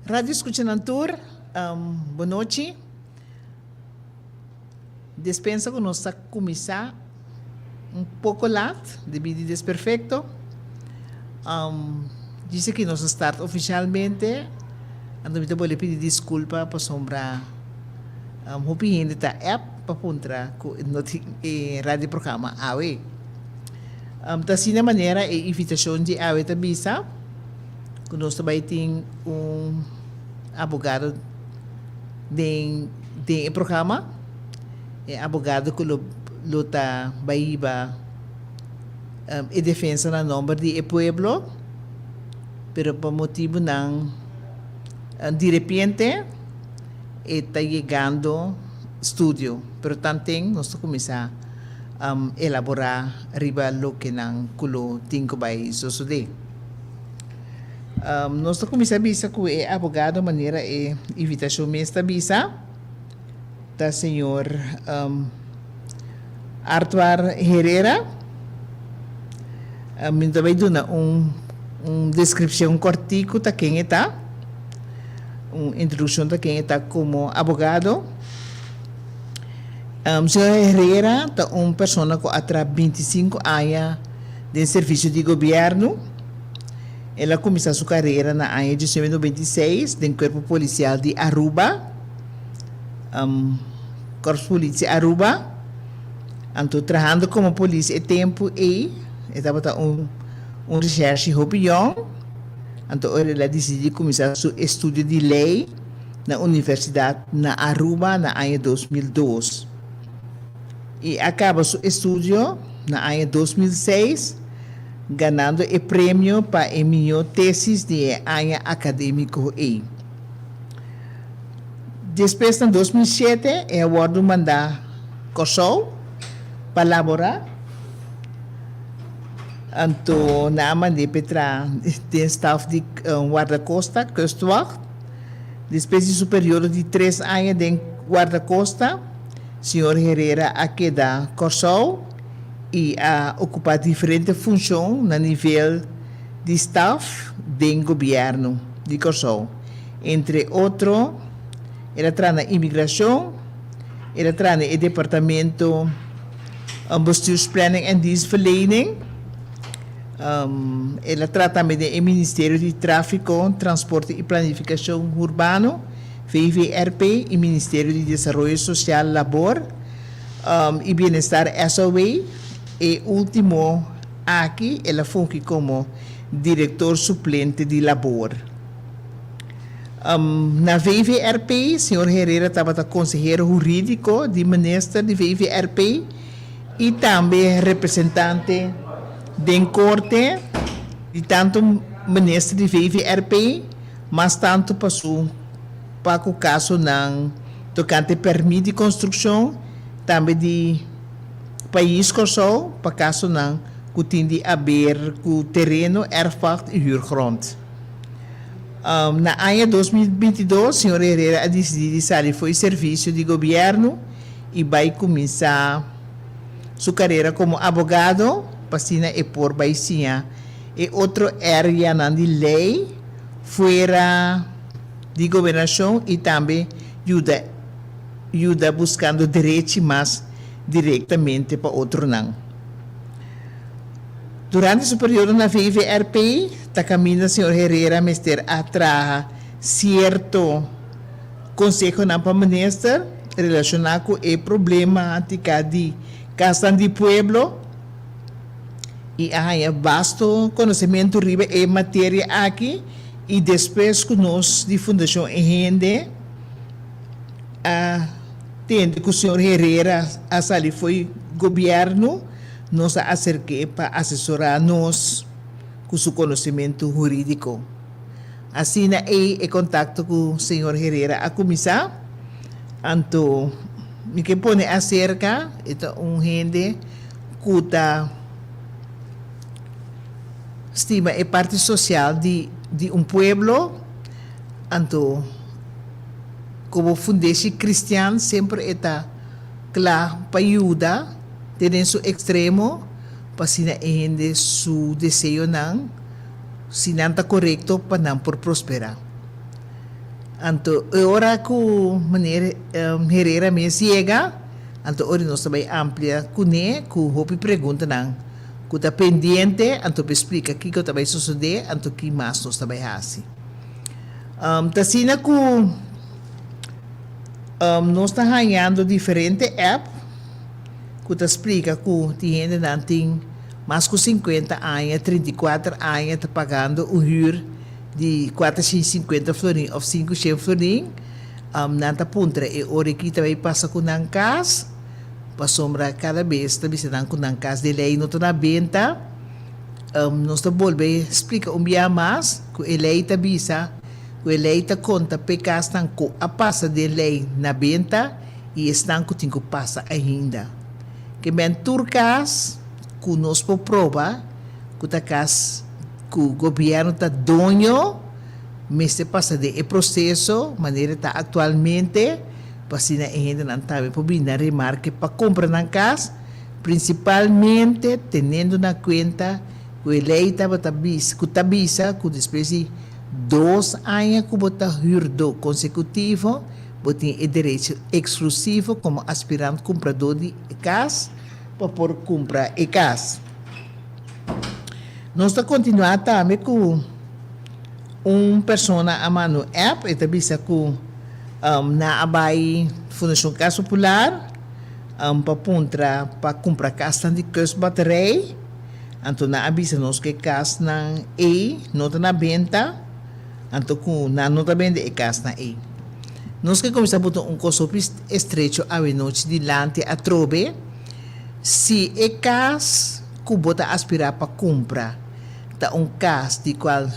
Radio skuchanan tur, bon nochi. Despensa ku nos ta kuminsá un poko lat debí di desperfekto. Djis aki nos a start ofishalmente, anto mi ta bolbe pidi diskulpa pasobra hopi hende ta app pa puntra ku no tin e radio programa awe. Ta asina manera e invitashon di awe ta bisa. Ku nos ta bai tin un abogado den den e programa, e abogado ku lo lo ta bai hiba e defensa na nomber di e pueblo, pero pa motibunan direpiente e ta yegando studio, pero tanten nos ta kuminsá elaborá riba lokenan ku lo tin ku bai sosodé. Nos ta kuminsá bisa ku e abogado manera e invitashon mes ta bisa, ta señor Artwar Herrera. Mi ta bai duna un un deskripshon kòrtiku ta ken e ta, un introdukshon ta ken e ta komo abogado. Señor Herrera ta un persona ku a traha 25 aña den servisio di gobièrnu. El a kuminsá su karera na aña 1996 den Kuerpo Polisial di Aruba, Korpspolitie Aruba. Anto trahando komo polis e tempu ei, e tabata un un reshèrshi hopi yòn. Anto ora el a disidí kuminsá su estudio di lei na universidat na Aruba na aña 2002. I a kaba su estudio na aña 2006 ganando e premio pa e mihó tesis di e aña akadémiko ei. Despues na 2007 e a wòrdu mandá Kòrsou pa laborá, anto nan a mand'é pa e traha den staf di Wardakosta, Kustwacht. Despues di su periodo di tres aña den Wardakosta, Señor Herrera a keda Kòrsou i a okupá diferente funshon na nivel di staf den gobièrnu di Kòrsou. Entre otro, el a traha na imigrashon, el a traha na e departamento Bestuursplanning en Dienstverlening, el a traha tambe den e Ministerio di Tráfiko, Transporte i Planifikashon Urbano, VVRP, i Ministerio di Desaroyo Sosial, Labor i Bienestar, SOW. E último aki el a fungi komo direktor suplente di Labor. Na VVRP, señor Herrera tabata konsehero hurídiko di minister di VVRP i tambe representante den korte di tantu minister di VVRP mas tantu pa su pa ku kasonan tokante pèrmit di konstrukshon, tambe di pais Kòrsou pa kasonan ku tin di aber ku tereno, erfpacht i huurgrond. Na aña 2022 señor Herrera a disidí di sali fo'i servisio di gobièrnu i bai kuminsá su karera komo abogado pa asina e por bai siña e otro areanan di lei fuera di gobernashon i tambe yuda yuda buskando derechi mas direktamente pa otronan. Durante su periodo na VVRP ta kaminda señor Herrera mester a traha sierto konsehonan pa minister relashoná ku e problematika di kasnan di pueblo i a haña basto konosementu riba e materia aki i despues ku nos di Fundashon E Hende a tende ku señor Herrera a sali fo'i gobièrnu. Nos a aserk'é pa asesorá nos ku su konosementu hurídiko. Asina ei e kontakto ku señor Herrera a kuminsá. Anto mi ke pone aserka, e ta un hende ku ta stima e parti sosial di di un pueblo. Anto komo fundeshi kristian semper e ta kla pa yuda. Te den su ekstremo, pa asina e hende su deseonan, si nan ta korekto, pa nan por prosperá. Anto e ora ku meneer Herrera mes yega, anto ora nos ta bai amplia kuné ku hopi preguntanan ku ta pendiente, anto pa e splika kiko ta bai sosodé, anto ki mas nos ta bai hasi. Ta asina ku nos ta hañando diferente app ku ta splika ku tin hendenan tin mas ku sinkuenta aña, 34 aña ta pagando un hür di 450 florin òf 500 florin. Nan ta puntra e ora ki ta bai pasa ku nan kas, pasobra kada bes ta bisa nan ku nan kas di lei no ta na benta. Nos ta bolbe splika un bia mas ku e lei ta bisa ku e lei ta konta p'e kasnan ku a pasa den lei na benta i esnan ku tin ku pasa ainda. Ke men tur kas ku nos por proba ku ta kas ku gobièrnu ta doño mester pasa den e proseso manera ta aktualmente pa asina e hendenan tambe por bini na remarke pa kumpra nan kas. Prinsipalmente tenendo na kuenta ku e lei tabata bisa ku ta bisa ku despues di dos aña ku bo ta hürdó konsekutivo bo tin e derecho eksklusivo komo aspirant kumpradó di e kas pa por kumpra e kas. Nos ta kontinuá tambe ku un persona a manda un app e ta bisa ku nan a bai Fundashon Kas Popular. Pa puntra pa kumpra kasnan di kustbaterij, anto nan a bisa nos ku e kasnan ei no ta na benta, anto ku nan no ta bende e kasnan ei. Nos ke kuminsá buta un kos hopi estrecho awenochi dilanti atrobe, si e kas ku bo ta aspirá pa kumpra ta un kas di kual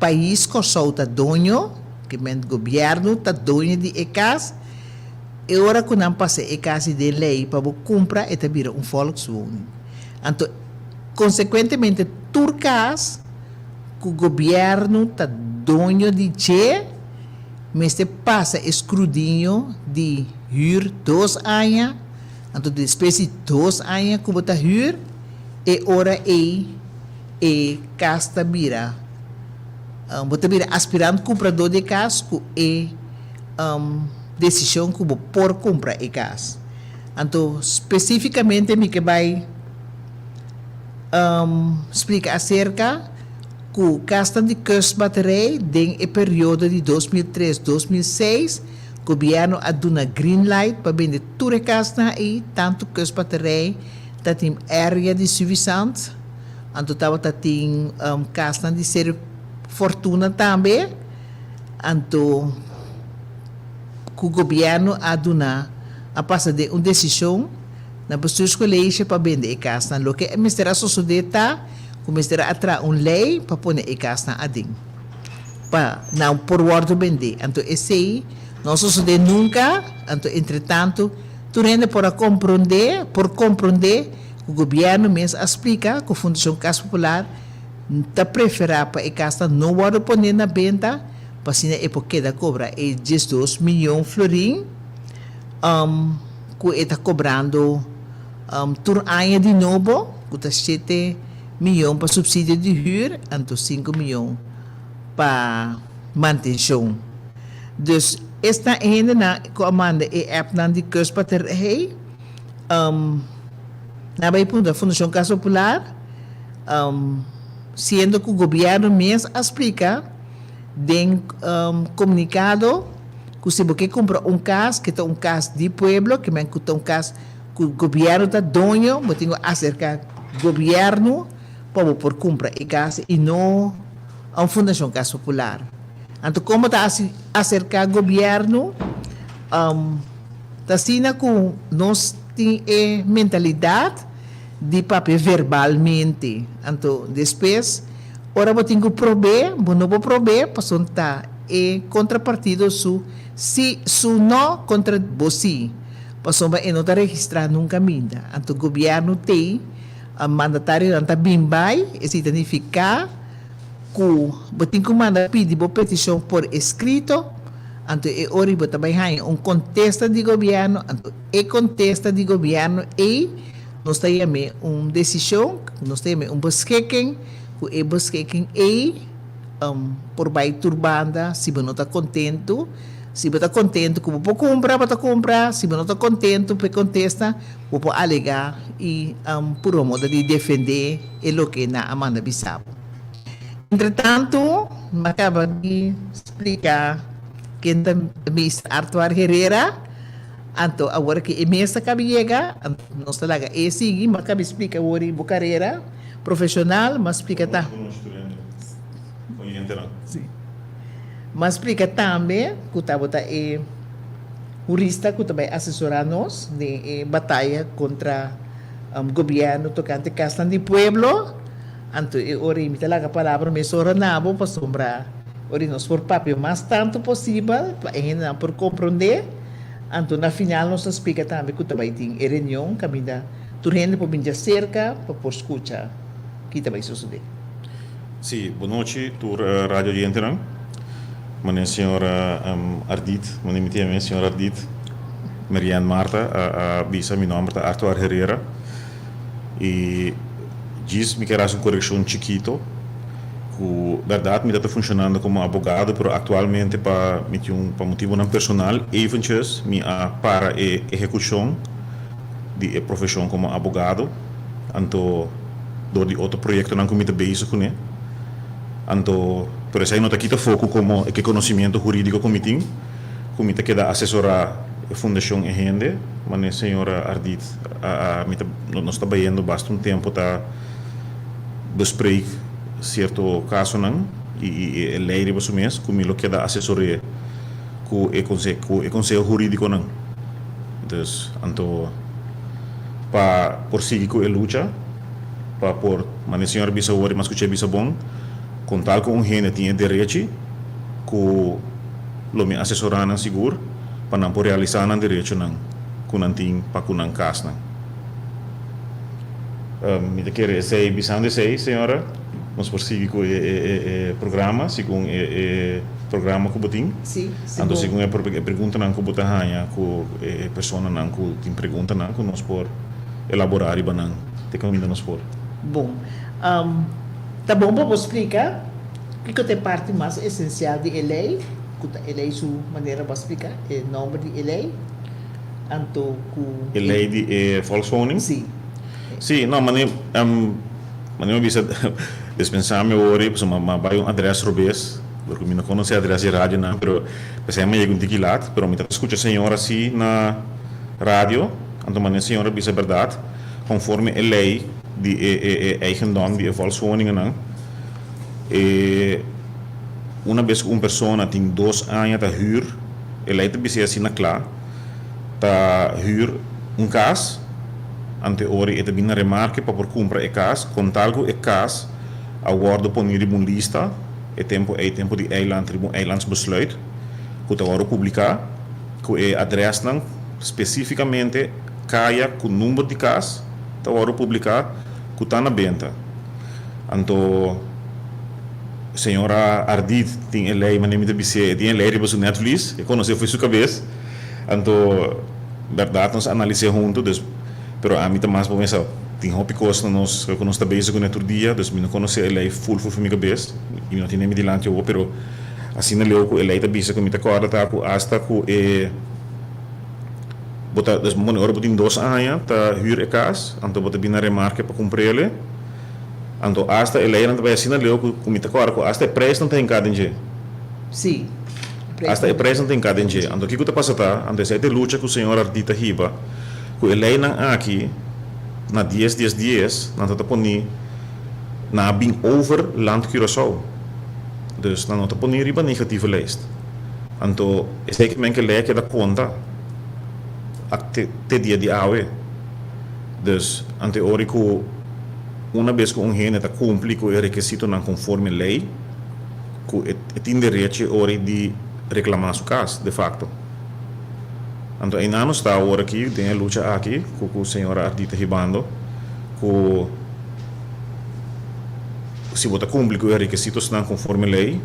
pais Kòrsou ta doño, ke men gobièrnu ta doño di e kas, E ora ku nan pasa e kasi den lei pa bo kumpra e ta bira un volkswoning. Anto konsekuentemente tur kas ku gobièrnu ta doño di dje mester pasa e skrudiño di hür dos aña, anto despues di dos aña ku bo ta hür e ora ei e kas ta bira bo ta bira aspirant kumpradó di e kas ku e desishon ku bo por kumpra e kas. Anto spesífikamente mi ke bai splika aserka ku kasnan di kustbaterij den e periodo di 2003, 2006 gobièrnu a duna green light pa bende tur e kasnan ei, tantu kustbaterij ta tin area di Suffisant, anto tabata tin kasnan di Seru Fortuna tambe. Anto ku gobièrnu a duna a pasa den un desishon na Bestuurscollege pa bende e kasnan. Loke mester a sosodé ta ku mester a traha un lei pa pone e kasnan aden pa nan por wòrdu bendé. Anto esei no a sosodé nunka. Anto entretantu tur hende por a komprondé por komprondé ku gobièrnu mes a splika ku Fundashon Kas Popular Ta preferá pa e kasnan no wòrdu poné na benta, pa asina e por keda kobra e 12 miyon florin ku e ta kobrando tur aña di nobo, ku ta 7 miyon pa supsidio di hür anto 5 miyon pa mantenshon. Dus esnan e hendenan ku a manda e appnan di Kustbatterij, nan a bai puntra Fundashon Kas Popular, siendo ku gobièrnu mes a splika den komunikado ku si bo ke kumpra un kas ke ta un kas di pueblo, ke men ku ta un kas ku gobièrnu ta doño, bo tin ku aserká gobièrnu pa bo por kumpra e kas i no un Fundashon Kas Popular. Anto kon bo ta aserká gobièrnu? Ta asina ku nos tin e mentalidat di papia verbalmente. Anto despues ora bo tin ku prob'é, bo no por prob'é pasobra ta e kontrapartido su si, su no kontra bo si, pasobra e no ta registrá nunka minda. Anto gobièrnu t'ei, mandatarionan ta bin bai, esei ta nifiká ku bo tin ku manda pidi bo petishon por eskrito, anto e ora ei bo ta bai haña un kontesta di gobièrnu, anto e kontesta di gobièrnu ei nos ta yam'é un desishon, nos ta yam'é un beschikking, ku e beschikking ei. por bai tur banda si bo no ta kontentu. Si bo ta kontentu ku bo por kumpra, bo ta kumpra. Si bo no ta kontentu pa e kontesta, bo por alegá i purba moda di defendé e loke nan a manda bisa bo. Entretantu, mi a kaba di splika ken ta Meester Artoar Herrera. Anto awor ku e mes a kaba yega, anto nos ta laga e sigui. Mi a kaba di splika awor di bo karera profeshonal, mi a splika ta. Mi a splika tambe ku tabata e hurista ku ta bai asesorá nos den e bataya kontra gobièrnu tokante kasnan di pueblo. Anto e ora ei mi ta laga palabra mesora na bo pasobra ora ei nos por papia mas tantu posibel pa e hendenan por komprondé. Anto na final nos ta splika tambe ku ta bai tin e reunion kaminda tur hende por bin djaserka pa por skucha ki ta bai sosodé. Sí, bonochi tur radio oyentenan. Mane señora Ardit, mane mi tin e mes, señora Ardit, Marianne Martha a bisa mi nomber ta Arthur Herrera y djis mi kier haci un coreccion chikito cu berdad mi ta ta funcionando como abogado pero actualmente pa mi tin un pa motibonan personal eventjes mi a para e ehecucion di e profesion como abogado anto dor di otro proyectonan cu mi ta bezig cune anto pero esey no ta kita foco como e conocimiento huridico cu mi tin cu mi ta keda asesora e fundacion e hende mane señora Ardit a a mi ta nos ta bayendo basta un tempo ta bespreek cierto casonan y y e ley riba su mes cu mi lo keda asesore cu e conse cu e conseho huridiconan dus anto pa por sigui cu e lucha pa por mane señora bisa awor y mas scucha e bisa bon con tal cu un hende tin e derechi cu lo mi asesorá nan sigur pa nan por realisá nan derechonan ku nan tin pa ku nan kasnan. Mi ta kere esei, bisando esei, señora, nos por sigui ku e programa segun e programa ku bo tin. Sí, Anto segun e preguntanan ku bo ta haña ku e personanan ku tin preguntanan ku nos por elaborá riba nan te kaminda nos por. Bon. Ta bon pa bo splika Kiko ta e parti mas esensial di e lei? Ku ta e lei su manera bo a splika e nomber di e lei, anto ku E lei di e volkswoning? Si. Si, no, mane mane mi a bisa dispensá mi awor ei pasobra mi a bai un adres robes, porque mi no konosé adres di radionan, pero p'esei mi a yega un tiki lat, pero mi tabata skucha señora si na radio, anto mane e señora bisa bèrdat, konforme e lei di e e e eigendom di e volkswoningennan, E una bes ku un persona tin dos aña ta hür, e lei ta bis'é asina kla, ta hür un kas, ante ora e ta bin na remarke pa por kumpra e kas, kon tal ku e kas a wòrdu poni riba un lista, e tempu ei tempu di eiland riba un eilandsbesluit ku ta wòrdu publiká ku e adrèsnan spesífikamente kaya ku number di kas ta wòrdu publiká ku ta na benta. Anto señora Ardit tin e ley, manera mi ta bis'é, e tin e ley riba su netvlies, e konosé fo'i su kabes. Anto bèrdat nos a analis'é huntu, dus, pero ami ta mas bo mesa tin hopi kos na nos ku nos ta bezig kuné tur dia, dus mi no konosé e ley ful ful fo'i mi kabes i mi no tene mi dilanti awor, pero asina leu ku e ley ta bisa ku mi ta kòrda ta ku asta ku e bo ta, dus bo pone ora bo tin dos aña ta hür e kas, anto bo ta bini na remarke pa kumpr'é. Anto asta e leinan ta bai asina leu ku ku mi ta kòrda ku asta e preisnan ta hinká den dje. Sí, e Asta e preisnan preisnan ta hinká den den dje. dje. Anto kiko ta pasa ta, anto esei ta e lucha ku señor Ardit ta hiba, ku e leinan aki na dies dies dies nan ta ta poni nan a bin over Land Curaçao. Dus nan no ta poni riba negatieve lijst. Anto esei ke men ke lei a keda konta ak te te dia di awe. Dus anto e ora ku Una bes ku un hende ta kumpli ku e rekisitonan konforme lei, ku e tin derechi ora di reklamá su kas, de fakto. Anto einan nos ta awor aki den e lucha aki ku ku señora Ardit ta hibando, ku si bo ta kumpli ku e rekisitosnan konforme lei,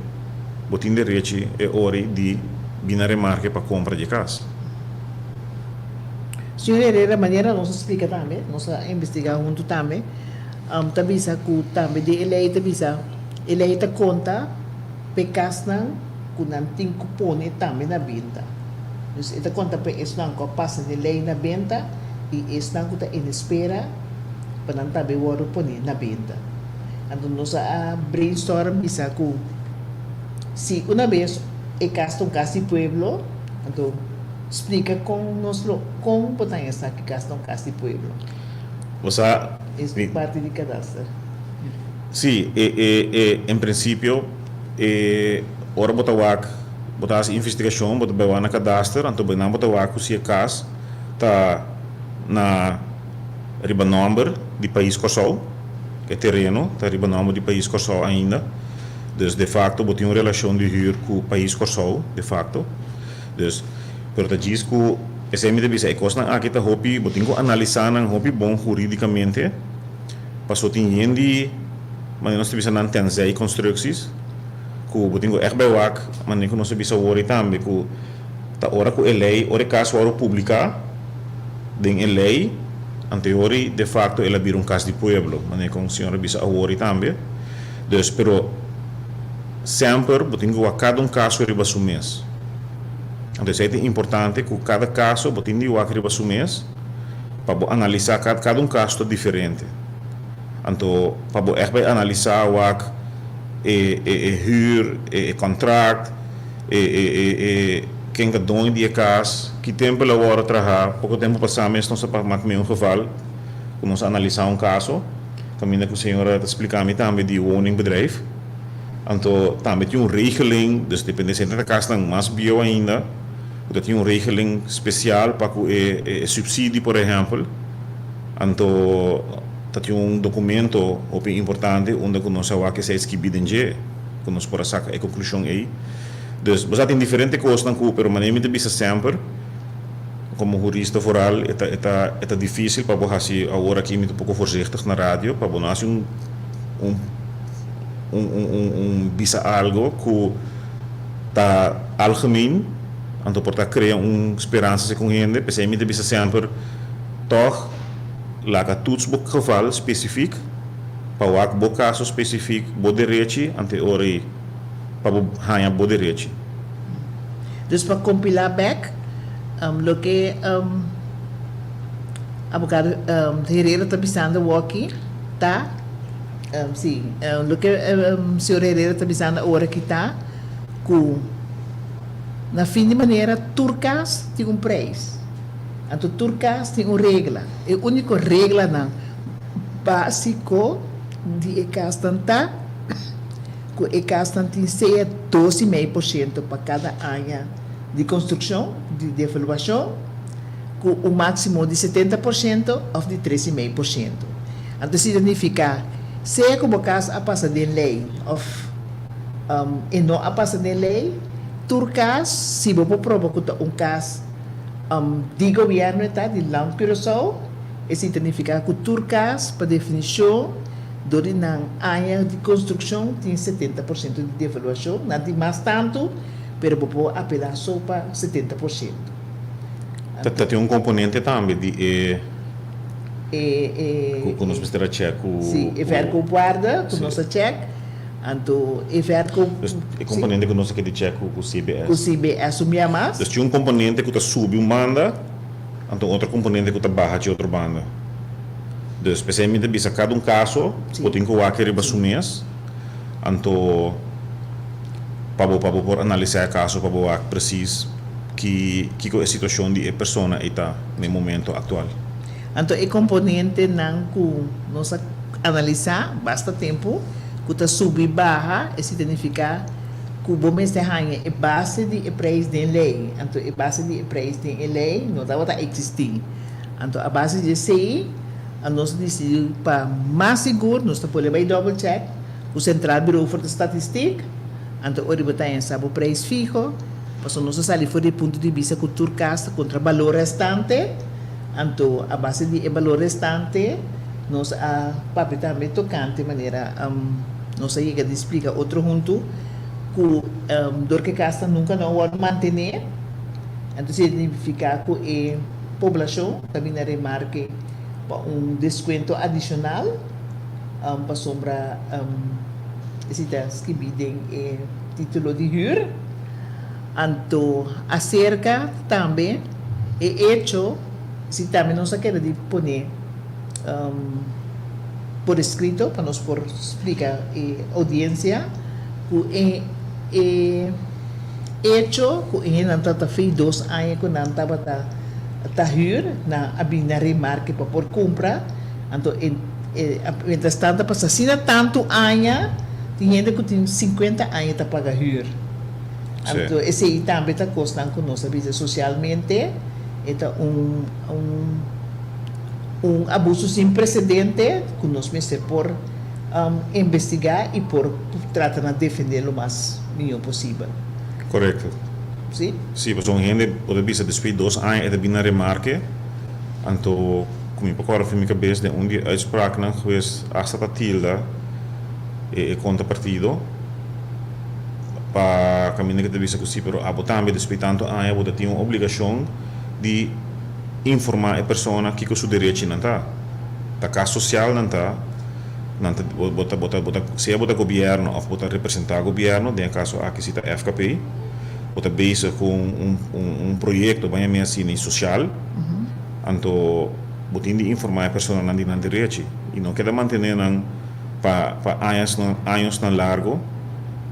bo tin derechi e ora di bini na remarke pa kompra di e kas. Señor Herrera, manera nos a splica tambe, nos a investiga hunto tambe, ta bisa cu tambe di e ley ta bisa, e ley ta conta p'e kasnan ku nan tin ku pone tambe na benta. Dus e ta konta pa esnan ku a pasa den lei na benta i esnan ku ta en espera pa nan tambe wòrdu pone na benta. Anto nos a brainstorm bisa ku si una bes e kas ta un kas di pueblo, anto splika kon nos lo kon bo ta haña sa ku e kas ta un kas di pueblo. Bo sa. Es parti di kadaster. Sí, e e e en prinsipio e ora bo ta wak bo ta hasi investigashon bo ta bai wak na kadaster anto bai nan bo ta wak ku si e kas ta na riba nòmber di pais Kòrsou, e tereno ta riba nòmber di pais Kòrsou ainda, dus de fakto bo tin un relashon di hür ku pais Kòrsou de fakto, dus pero ta djis ku esei mi ta bisa e kosnan aki ta hopi bo tin ku analisá nan hopi bon hurídikamente. Paso tin hende, manera nos ta bisa nan tenzij constructies, ku bo tin ku ègt bai wak, manera ku nos a bisa awor ei tambe, ku ta ora ku e lei, ora e kas wòrdu publiká den e lei, anto e ora ei de facto el a bira un kas di pueblo, manera ku señor a bisa awor ei tambe. Dus, pero semper bo tin ku wak kada un kaso riba su mes. Anto esei ta importante ku kada kaso bo tin di wak riba su mes. Pa bo analisá kada kada un kaso ta diferente. Anto pa bo ègt bai analisá wak e e e hür, e e kontrakt, e e e e ken ta doño di e kas, ki tempu el a wòrdu trahá. Poko tempu pasá mes nos a mak mi un geval ku nos a analisá un kaso kaminda ku señora ta splika mi tambe di woningbedrijf. Anto tambe tin un regeling, dus depende si ta kasnan mas bieu ainda. Ku ta tin un regeling spesial pa ku e subsidie por ehèmpel, anto ta tin un dokumento hopi importante unda ku nos a wak esei skibí den dje ku nos por a saka e konklushon ei. Dus bo sa tin diferente kosnan ku pero manera mi ta bisa semper komo hurista vooral e ta e ta e ta difísil pa bo hasi awor aki mi ta poko voorzichtig na radio pa bo no hasi un un un un un bisa algo ku Ta algemeen, anto por ta crea un speransa segun hende, p'esei mi ta bisa semper, tog laga toets bo geval specifiek, pa wak bo caso specifiek, bo derechi, ante ora ei pa bo haña bo derechi. Dus pa compila bek, loke abogado Herrera ta bisando awoki ta. Sí, loke señor Herrera ta bisando awor aki ta ku na fin di manera tur kas tin un preis. Anto tur kas tin un regla. E úniko reglanan básiko di e kasnan ta ku e kasnan tin sea dos i mei por siento pa kada aña di konstrukshon, di devaluashon, ku un máksimo di 70% òf di 3,5%. Anto esei ta nifiká, sea ku bo kas a pasa den lei òf e no a pasa den lei, tur kas, si bo por proba ku ta un kas di gobièrnu e ta, di Land Curaçao, esei ta nifiká ku tur kas, pa definishon, dor di nan aña di konstrukshon tin 70% di devaluashon. Nan tin mas tantu, pero bo por apelá so pa 70%. Ta tin un componente tambe di e cu nos mester a check cu. Si, e verkoopwaarde cu nos a check, anto e verkoop. Dus e componente cu nos a keda check cu CBS. Cu CBS un bia mas. Dus tin un componente cu ta subi un banda, anto un otro componente cu ta baha dje otro banda. Dus p'esei mi ta bisa cada un caso bo tin cu wak riba su mes, anto pa bo pa bo por analisa e caso pa bo wak precies. Ki kiko e situashon di e persona ei ta na e momento aktual? Anto e komponentenan ku nos a analisá basta tempu ku ta subi baha, esei ta nifiká ku bo mester haña e base di e preis den lei. Anto e base di e preis den e lei no tabata eksistí. Anto a base di esei nos a disidí pa mas sigur nos ta pone bai double check ku Centraal Bureau voor de Statistiek. Anto ora bo ta ensa bo preis fiho, pasobra nos a sali for di e punto di bista ku tur kas ta kontra balor restante, anto a base di e balor restante nos a papia tambe tokante manera nos a yega di splika otro huntu ku dor ku e kasnan nunka no a wòrdu mantené, anto esei ta nifiká ku e poblashon ta bini a remarke pa un deskuento adishonal pasobra. Esei ta skibí den e. título di hür. Anto aserka tambe e echo si tambe nos a keda di pone por eskrito pa nos por splika e oudiensia ku e e echo ku e hendenan tabata fei dos aña ku nan tabata ta hür nan a bini na remarke pa por kumpra anto e mientras tanto a pasa asina tantu aña tin hende ku tin sinkuenta aña ta paga hür. Anto esei tambe ta kosnan ku nos a bisa sosialmente e ta un un un abuso sin presedente ku nos mester por investigá i por trata na defendé lo mas mihó posibel. Korekto. Sí? Sí, pasobra un hende por a bisa despues di dos aña e ta bin na remarke, anto ku mi por kòrda for mi kabes den un di e uitspraaknan hues asta ta tilda e kontrapartido. Pa kaminda ke ta bisa ku si, pero abo tambe despues di tantu aña bo ta tin un obligashon di informá e persona kiko su derechinan ta. Ta kas sosial nan ta, nan ta bo ta bo ta bo ta sea bo ta gobièrnu òf bo ta representá gobièrnu, den e kaso aki si ta FKP, bo ta bezig ku un un un proyekto baña mi asina sosial, anto bo tin di informá e personanan di nan derechi i no keda mantené nan. Pa pa añasnan añosnan largo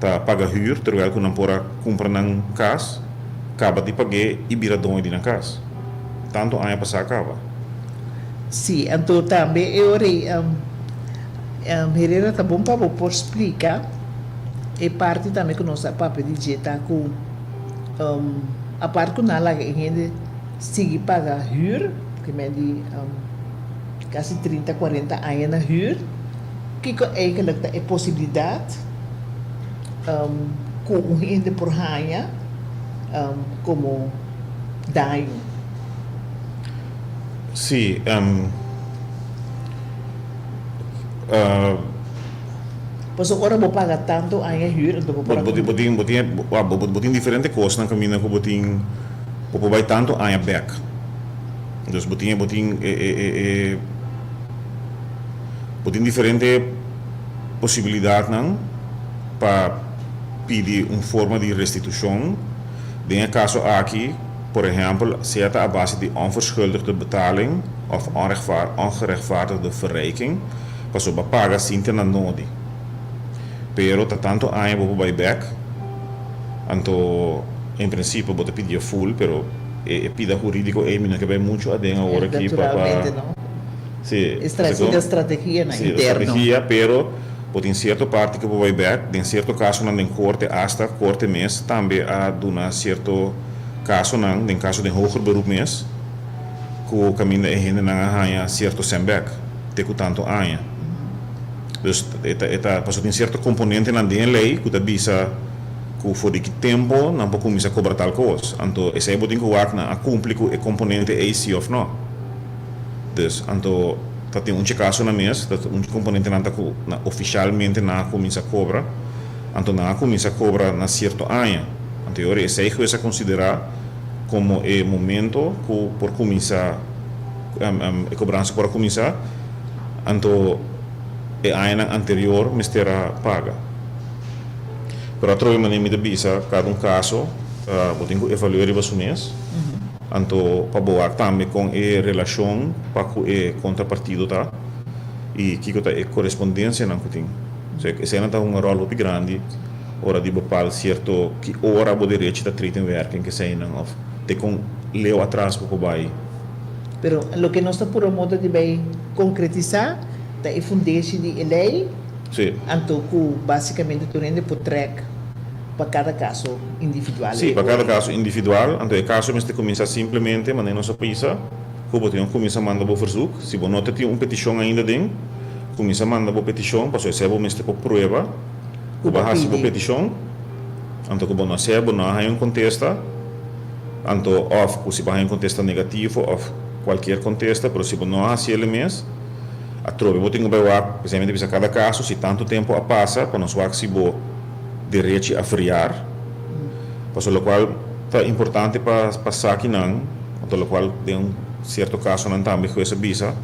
ta paga hür terwel ku nan por a kumpra nan kas, kaba di pag'é i bira doño di nan kas. Tantu aña pasá kaba. Sí, anto tambe e ora ei Herrera ta bon pa bo por splika e parti tambe ku nos a papia di dje ta ku apart ku nan a laga e hende sigui paga hür, ke men di. Kasi trinta, kuarenta aña na hür, kiko eigenlijk ta e posibilidat ku un hende por haña komo daño? Sí, Pasobra ora bo paga tantu aña hür, anto bo por a. Bo tin, bo tin, bo tin diferente kosnan kaminda ku bo tin, bo por bai tantu aña bèk. Dus bo tin bo tin e e e e bo tin diferente posibilidatnan pa pidi un forma di restitushon. Den e kaso aki, por ehèmpel, sea ta a base di onverschuldigde betaling òf ongerechtvaardigde verrijking, pasobra bo a paga sin te na nodi. Pero ta tantu aña bo por bai bèk, anto en prinsipio bo ta pidié ful, pero. E pida hurídiko ei mi no ke bai muchu aden awor aki pa pa Naturalmente no. Sí, E stra esei ta strategia na sí, interno. strategia, pero bo tin sierto parti ku bo bai bèk, den sierto kasonan den korte asta korte mes tambe a duna sierto kasonan, den kaso den hoger beroep mes, ku kaminda e hendenan a haña sierto sèn bèk te ku tantu aña. Dus e ta e ta pasobra tin sierto komponentenan den e lei ku ta bisa. Ku for di ki tempo nan por kuminsá kobra tal kos. Anto esei bo tin ku wak nan a kumpli ku e komponente ei si òf nò. Dus, anto ta tin un chekaso na mes, ta un komponente nan ta ku nan ofishalmente nan a kuminsá kobra. Anto nan a kuminsá kobra na sierto aña. Anto e ora esei hues a konsiderá komo e momento ku por kuminsá e kobransa por a kuminsá. Anto e añanan anterior mester a paga. Pero atrobe manera mi ta bisa kada un kaso bo tin ku evalu'é riba su mes, anto pa bo wak tambe kon e relashon pa ku e kontrapartido ta i kiko ta e korespondensianan ku tin. Osea eseinan ta hunga ròl hopi grandi ora di bepal sierto ki ora bo derechi ta treit in werking keseinan òf te kon leu atras bo por bai. Pero loke nos ta pura moda di bai konkretisá ta e fundeshi di e lei. Sí. Anto ku básikamente tur hende por trèk pa kada kaso individual Sí, e pa kada ora. kaso individual. Anto e kaso mester kuminsá simplemente manera nos a bisa, ku bo tin ku kuminsá manda bo verzoek. Si bo no ta tin un petishon ainda den, kuminsá manda bo petishon pasobra esei bo mester por prueba ku Ku bo bo a hasi bo pidi. petishon. Anto ku bo no hasié, bo no a haña un kontesta. Anto òf ku si bo a haña un kontesta negativo òf kualkier kontesta, pero si bo no a hasi el mes, Atrobe bo tin ku bai wak, p'esei mi ta bisa kada kaso si tantu tempu a pasa pa nos wak si bo derechi a friar. Pasobra lokual ta importante pa pa sa kinan, anto lokual den un sierto kasonan tambe hues a bisa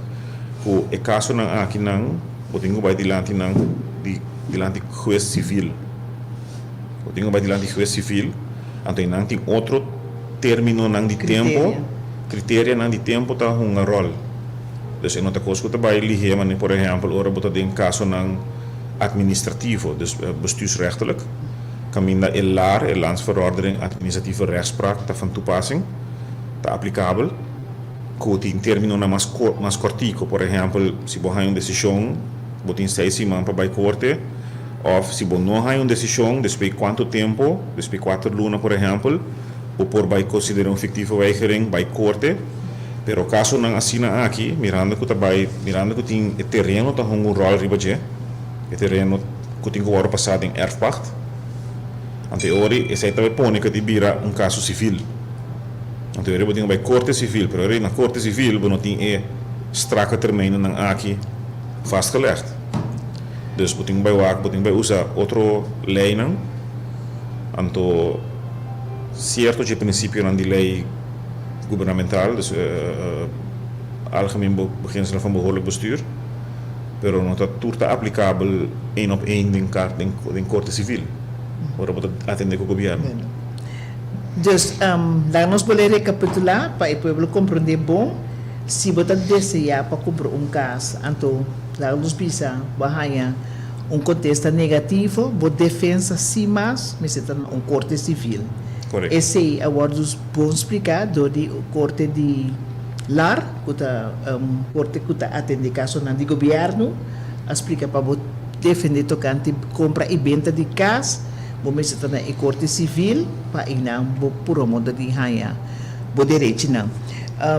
ku e kasonan akinan bo tin ku bai dilanti nan di dilanti hues sivil. Bo tin ku bai dilanti hues sivil, anto einan tin otro términonan di tempu, kriterianan di tempu ta hunga ròl. Dus e no ta kos ku ta bai lihé manera por ehèmpel ora bo ta den kasonan atministrativo, dus bestuursrechtelijk, kaminda e lar, e Landsverordening Administratieve Rechtspraak ta van toepassing, ta aplikabel, ku tin términonan mas mas kòrtiku. Por ehèmpel, si bo haña un desishon, bo tin seis siman pa bai korte, òf si bo no haña un desishon, despues kuantu tempu, despues kuater luna por ehèmpel, bo por bai konsiderá un fiktieve weigering, bai korte. Pero kasonan asina aki, mirando ku ta bai, mirando ku tin e tereno ta hunga un ròl riba dje, e tereno ku tin ku wòrdu pasá den erfpacht, anto e ora esei ta bai pone ku e bira un kaso sivil. Anto e ora bo tin ku bai korte sivil, pero e ora na korte sivil bo no tin e strakke termijnennan aki vastgelegd. Dus bo tin ku bai wak, bo tin ku bai usa otro leinan, anto sierto dje prinsipionan di lei gubernamental, dus algemeen beginselen van behoorlijk bestuur, pero no ta tur ta aplikabel één op één den den korte sivil, ora bo ta atende ku gobièrnu. Dus, laga nos bolbe rekapitulá pa e pueblo komprondé bon, si bo ta deseá pa kumpra un kas, anto laga nos bisa bo a haña un kontesta negativo, bo defensa sin mas mester ta na un korte sivil. Esei a wòrdu bon spliká dor di korte di lar, ku ta un korte ku ta atendé kasonan di gobièrnu, a splika pa bo defendé tokante kompra i benta di kas, bo mester ta na e korte sivil pa einan bo puro moda di haña bo derechinan.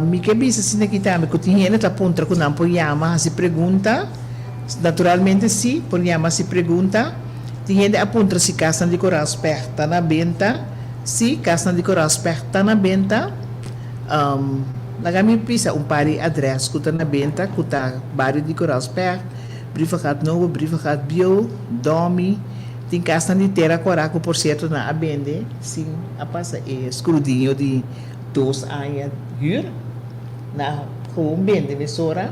Mi ke bisa asina aki tambe ku tin hende ta puntra ku nan por yama hasi pregunta. Naturalmente si, por yama hasi pregunta. Tin hende a puntra si kasnan di Koraalspecht ta na benta. Si, kasnan di Koraalspecht ta na benta. Laga mi bisa un par di adres ku ta na benta ku ta bario di Koraalspecht, Brievengat Nobo, Brievengat Bieu, Domi. Tin kasnan di Tera Kora ku por sierto nan a bende sin a pasa e skrudiño di dos aña hür. Nan a gewoon bende mesora.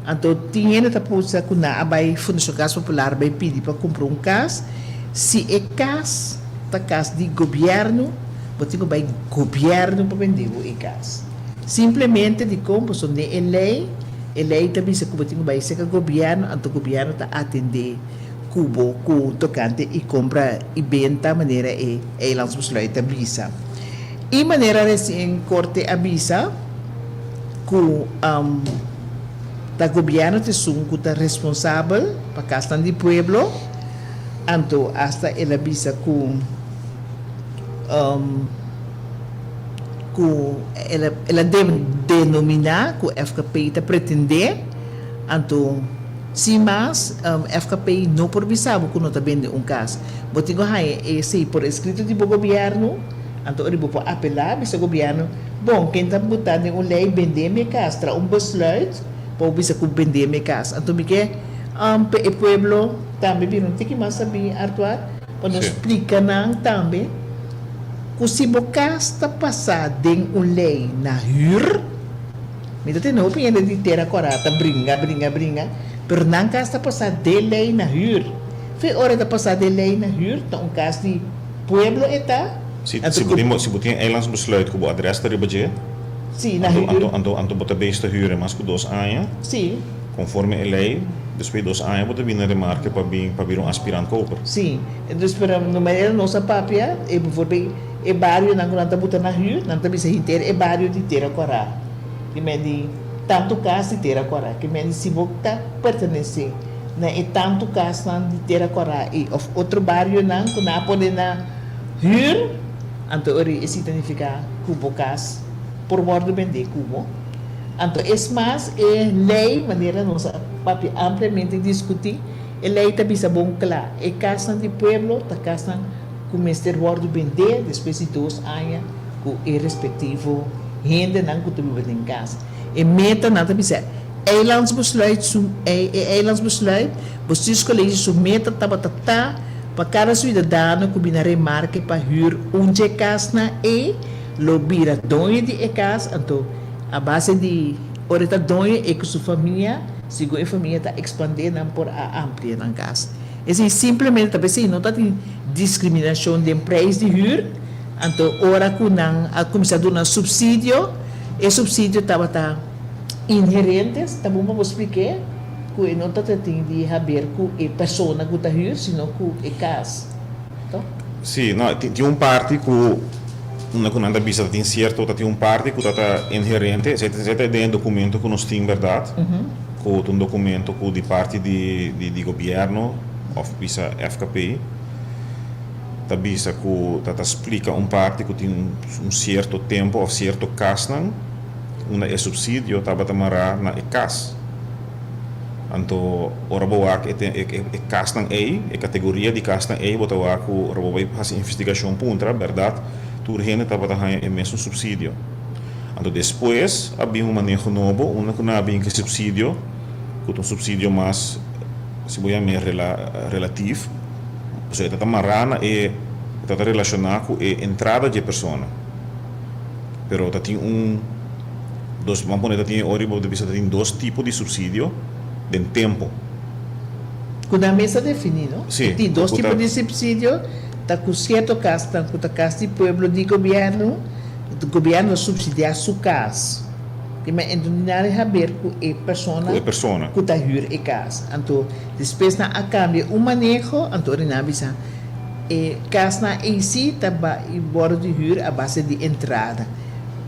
Anto tin hende ta pusa ku nan a bai Fundashon Kas Popular bai pidi pa kumpra un kas. Si e kas ta kas di gobièrnu, bo tin ku bai gobièrnu pa bende bo e kas. Simplemente dikon? Pasobra den e lei, e lei ta bisa ku bo tin ku bai serka gobièrnu, anto gobièrnu ta atendé ku bo ku tokante i kompra i benta manera e eilandsbesluit ta bisa. I manera resien korte a bisa. Ku ta gobièrnu ta esun ku ta responsabel pa kasnan di pueblo, anto asta el a bisa ku ku el a el a denominá ku FKP ta pretendé, anto sin mas FKP no por bisa bo ku no ta bende un kas. Bo tin ku haña esei por eskrito di bo gobièrnu. Anto ora bo por apelá bisa gobièrnu, Bon, ken ta botá den un lei bendé mi e kas? Traha un besluit pa bo bisa ku bendé mi e kas. Anto mi ke pa e pueblo tambe bira un tiki mas sabí, Artois, pa nos splika nan tambe ku si bo kas ta pasá den un lei na hür, mi ta tende hopi hende di Tera Kòrá ta bringa, bringa, bringa, pero nan kas ta pasá den lei na hür. Fe ora e ta pasá den lei na hür ta un kas di. Pueblo e ta. Si, si bo tin, si bo tin eilandsbesluit ku bo adres ta riba dje, Si, na anto, huur. anto, anto, anto bo ta bezig ta huur e mas ku dos aña. Si. Konforme e lei, despues di dos aña bo ta bini na remarke pa bin, pa bira un aspirant koper. Si. Dus pero no manera nos a papia, e bijvoorbeeld e barionan ku nan ta buta na huur, nan ta bisa henter e bario di Tera Kòrá. Ki men di tantu kas di Tera Kòrá. Ki men di si bo ta pertenesé na e tantu kasnan di Tera Kòrá ei òf otro barionan ku nan a pone na hür, anto ora esei ta nifiká ku bo kas por wòrdu bendé ku bo. Anto es mas, e lei, manera nos a papia ampliamente diskutí, e lei ta bisa bon kla, e kasnan di pueblo ta kasnan ku mester wòrdu bendé despues di dos aña ku e respektivo hendenan ku ta biba den kas. E metanan ta bisa. Eilandsbesluit su E eilandsbesluit, Bestuurscollege su meta tabata ta pa kada suidadano ku bina remarke pa hür un dje kasnan ei lo bira doño di e kas, anto a base di ora e ta doño e ku su famia, segun e famia ta ekspandé nan por a amplia nan kas. Esei simplemente ta p'esei no ta tin diskriminashon den preis di hür, anto ora ku nan a kuminsá duna supsidio, e supsidio tabata inherente, ta bon pa bo splik'é ku e no tabata tin di haber ku e persona ku ta hür, sino ku e kas, to? Sí, no, tin un parti ku unda ku nan ta bisa ta tin sierto, ta tin un parti ku ta ta inherente, esei ta den e dokumento ku nos tin bèrdat, ku ta un dokumento ku di parti di di gobièrnu. Of bisa FKP ta bisa ku ta ta splika un parti ku tin un sierto tempu of sierto kasnan unda e supsidio tabata mará na e kas. Anto ora bo wak e e kasnan ei, e kategoria di kasnan ei bo ta wak ku ora bo bai hasi investigashon puntra bèrdat tur hende tabata haña e mesun supsidio. Anto despues a bin un maneho nobo unda ku nan a bin ku e supsidio ku ta un supsidio mas. Si bo yam'é relatief, pasobra e ta ta mará na e, e ta ta relashoná ku e entrada dje persona. Pero ta tin un, dos, ban pone ta tin e ora bo ta bisa ta tin dos tipo di supsidio den tempu. Ku nan mes a definí, no? Sí. Tin dos tipo di supsidio, ta ku sierto kasnan ku ta kas di pueblo di gobièrnu, gobièrnu a supsidiá su kas. Di men e no nada di haber ku e persona Ku e persona. ku ta hür e kas. Anto despues nan a kambia un maneho, anto ora nan a bisa e kasnan ei sí ta bai wòrdu di hür a base di entrada.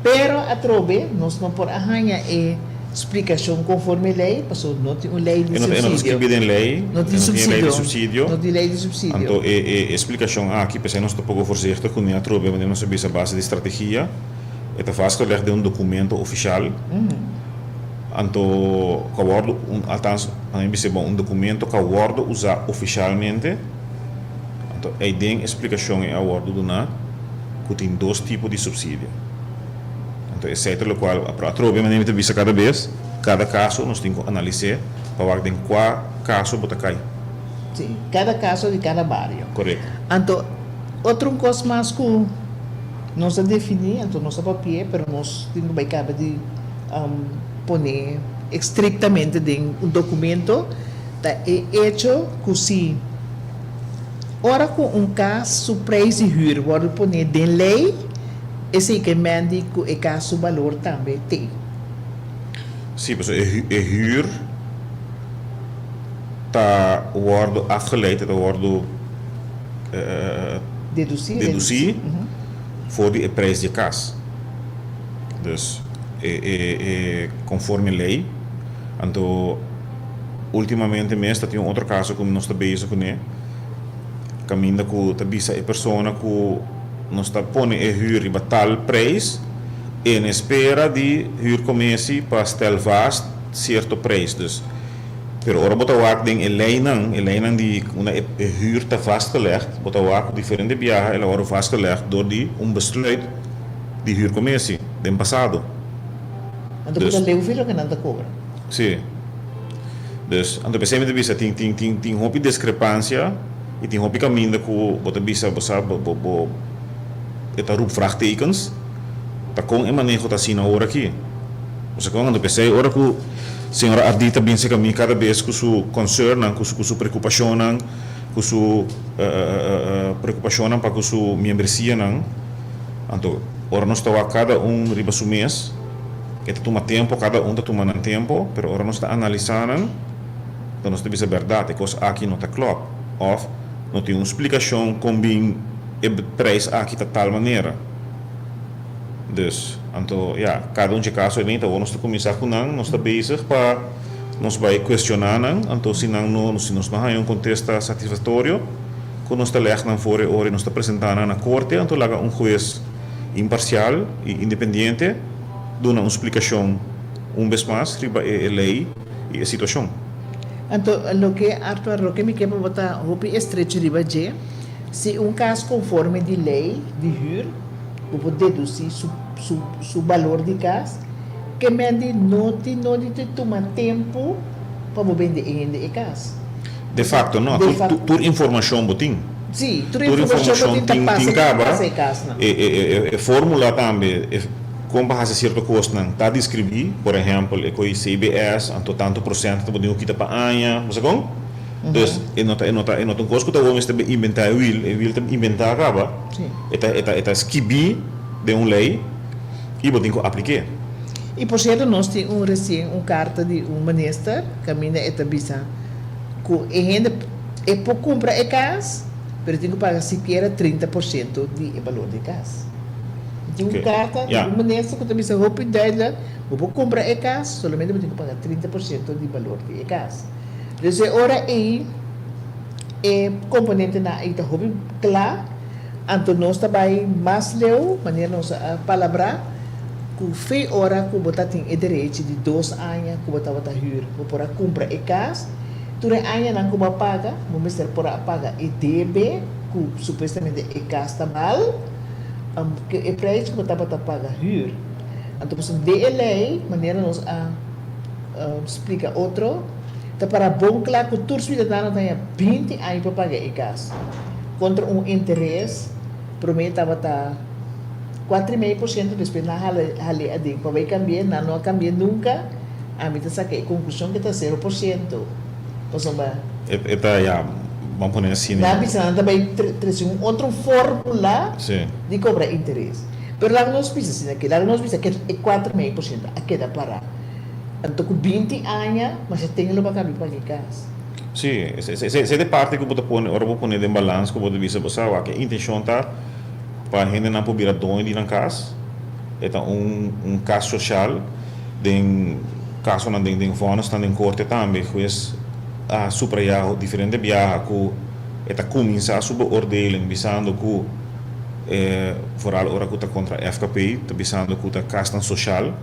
Pero atrobe nos no por a haña e splikashon konforme lei, pasobra no tin un lei di E no ta e no ta supsidio. skirbi den lei, No e tin no tin e lei di supsidio. supsidio. No tin lei di supsidio. Anto e e splikashon aki, p'esei nos ta poko voorzichtig kuné atrobe, manera nos a bisa a base di strategia. E ta vastgelegd den un documento oficial, anto cu a wordo, althans pa mi bisa bon, un documento cu a wordo usa oficialmente, anto eyden e splicacion ey a wordo duna cu tin dos tipo di subsidio. Anto esey ta locual, pero atrobe manera mi ta bisa cada bes, cada caso nos tin cu analis'e pa wak den cua caso bo ta cay. Sí, cada caso di cada bario. Correcto. Anto otro un cos mas cu. Nos a definí, anto nos a papi'é, pero nos tin ku bai kaba di pone estriktamente den un dokumento, ta e echo ku si ora ku un kas su preis di hür wòrdu poné den lei, esei ke mendi ku e kas su balor tambe t'ei. Sí, pasobra e hür ta wòrdu afgeleid, e ta wòrdu. Dedusí for di e preis di e kas. Dus e konforme lei. Anto ultimamente mes ta tin un otro kaso ku nos ta bezig kuné, kaminda ku ta bisa e persona ku nos ta pone e hür riba tal preis en espera di hürkommissie pa stel vast sierto preis. Dus Pero ora bo ta wak den e leinan, e leinan di unda e huur ta vastgelegd, bo ta wak ku diferente biaha el a wòrdu vastgelegd dor di un besluit di huurcommissie den pasado. Anto bo ta leu fi loke nan ta kobra. Sí. Dus, anto p'esei mi ta bisa tin tin tin tin hopi diskrepansia i tin hopi kaminda ku bo ta bisa bo sa bo bo bo e ta roep vraagtekens ta kon e maneho ta asina ora aki. Bo sa kon? Anto p'esei ora ku. Señora Ardí ta bin serka mi kada bes ku su concernnan, ku su ku su preokupashonnan, ku su preokupashonnan pa ku su miembresianan. Anto ora nos ta wak kada un riba su mes, e ta tuma tempu, kada un ta tuma nan tempu, pero ora nos ta analisá nan, anto nos ta bisa bèrdat, e kos aki no ta klòp òf no tin un splikashon kon bin e preis aki ta tal manera. Dus, anto, ya, kada un dje kaso ei ta awor nos ta kuminsá ku nan, nos ta bezig pa nos bai kuestioná nan, anto si nan no, si nos no haña un kontesta satisfaktorio, ku nos ta lèg nan for e ora i nos ta presentá nan na korte, anto laga un hues imparsial i independiente duna un splikashon un bes mas riba e lei i e situashon. Anto, loke, Arthur, loke mi ke pa bo ta hopi estrecho riba dje, si un kas konforme di lei di hür, Bo por dedusí su su su balor di kas. Ke men di no tin nodi di tuma tempu pa bo bende e hende e kas. De facto no. De Tur facto. tur informashon bo tin. Sí, tur Tur informashon bo informashon tin ta tin pasa tin ke ta kaba. pasa e kasnan. E e e e formula tambe e kon pa hasi sierto kosnan ta deskribí. Por ehèmpel e ko'i CBS anto tantu prosènt ta bo tin ku kita pa aña. Bo sa kon? Dus e no ta e no ta e no ta un kos ku ta awor mester be inventá e wiel, e wiel ta inventá kaba, e ta e ta e ta skibí den un lei i bo tin ku aplik'é. I por sierto nos tin un resien un karta di un minister kaminda e ta bisa ku e hende e por kumpra e kas pero e tin ku paga sikiera 30% di e balor di e kas. Tin un karta di un minister ku ta bisa hopi duidelijk bo por kumpra e kas solamente bo tin ku paga 30% di balor di e kas. Dus e ora ei e komponentenan ei ta hopi kla, anto nos ta bai mas leu, manera nos a palabrá, ku fe ora ku bo ta tin e derechi di dos aña ku bo tabata hür, bo por a kumpra e kas, tur e añanan ku bo a paga, bo mester por a paga e debe ku supuestamente e kas ta bal, ku e preis ku bo tabata paga hür. Anto pasobra den e lei, manera nos a. Splika otro, Ta para bon kla ku tur suidadano ta haña 20 aña pa paga e kas kontra un interes, promé tabata 4,5%, despues nan a hal'é aden pa bai kambi'é, nan no a kambi'é nunka, ami ta saka e konklushon ku ta 0%, pasobra. E ta ya, ban pone asina. Nan a bisa nan ta bai trese un otro fórmula di kobra interes. Pero laga nos bisa asina aki, laga nos bisa ke e 4,5% a keda pará. Anto ku 20 aña masha ten lo pa kabi paga e kas. Sí, esei ta e parti ku bo ta pone ora bo pone den balans ku bo ta bisa bo sa wak e intenshon ta pa hendenan por bira doño di nan kas, e ta un un kas soshal, den kasonan den den vònisnan den korte tambe hues a suprayá diferente biaha ku e ta kuminsá su beoordeling bisando ku e vooral ora ku ta kontra FKP ta bisando ku ta kasnan soshal.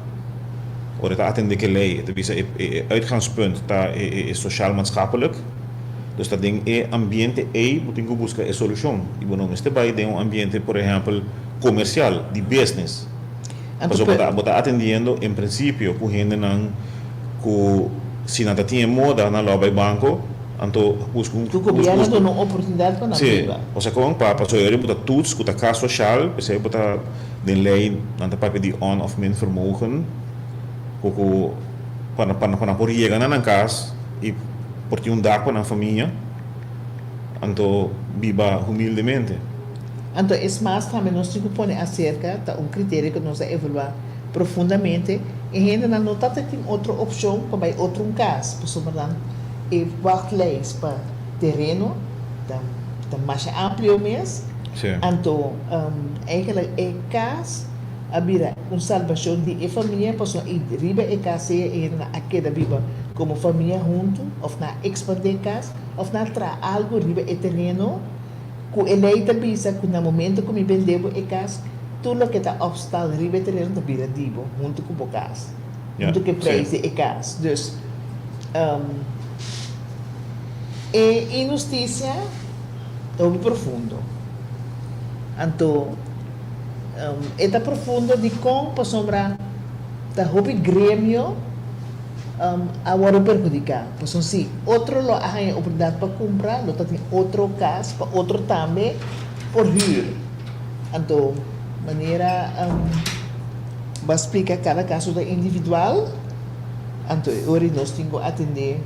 Ora e ta atendé ku e lei, e ta bisa e e uitgangspunt ta e e sociaal maatschappelijk. Dus ta den e ambiente ei bo tin ku buska e solushon. I bo no mester bai den un ambiente, por ehèmpel, komersial, di business. Pasobra bo ta bo ta atendiendo en prinsipio ku hendenan ku si nan ta tin e moda nan lo a bai banko, anto buska un Ku gobièrnu duna un oportunidat pa nan biba. Sí, osea kon pa pasobra bo ta toets ku ta kas soshal, p'esei bo ta. Den lei nan ta papia di on of min vermogen ku ku pa pa pa nan por yega na nan kas i por tin un dak pa nan famia anto biba humildemente. Anto es mas tambe nos tin ku pone aserka ta un kriterio ku nos a evaluá profundamente e hendenan no ta ta tin otro opshon pa bai otro un kas pasobra nan e wachtlijst pa tereno ta ta masha amplio mes. Anto, eigenlijk e kas a bira un salbashon di e famia pasobra i riba e kas sea e hendenan a keda biba komo famia huntu òf nan a ekspandé e kas òf nan a traha algu riba e tereno ku e lei ta bisa ku na momento ku mi bende bo e kas tur loke ta opstal riba e tereno ta bira di bo huntu ku bo kas huntu ku e preis di e kas. Dus e inhustisia. Ta hopi profundo. Anto e ta profundo dikon? Pasobra ta hopi gremio a wòrdu perhudiká. Pasobra si otro lo a haña oportunidat pa kumpra, lo ta tin otro kas pa otro tambe por hür. Anto manera bo a splika kada kaso ta individual, anto e ora nos tin ku atendé.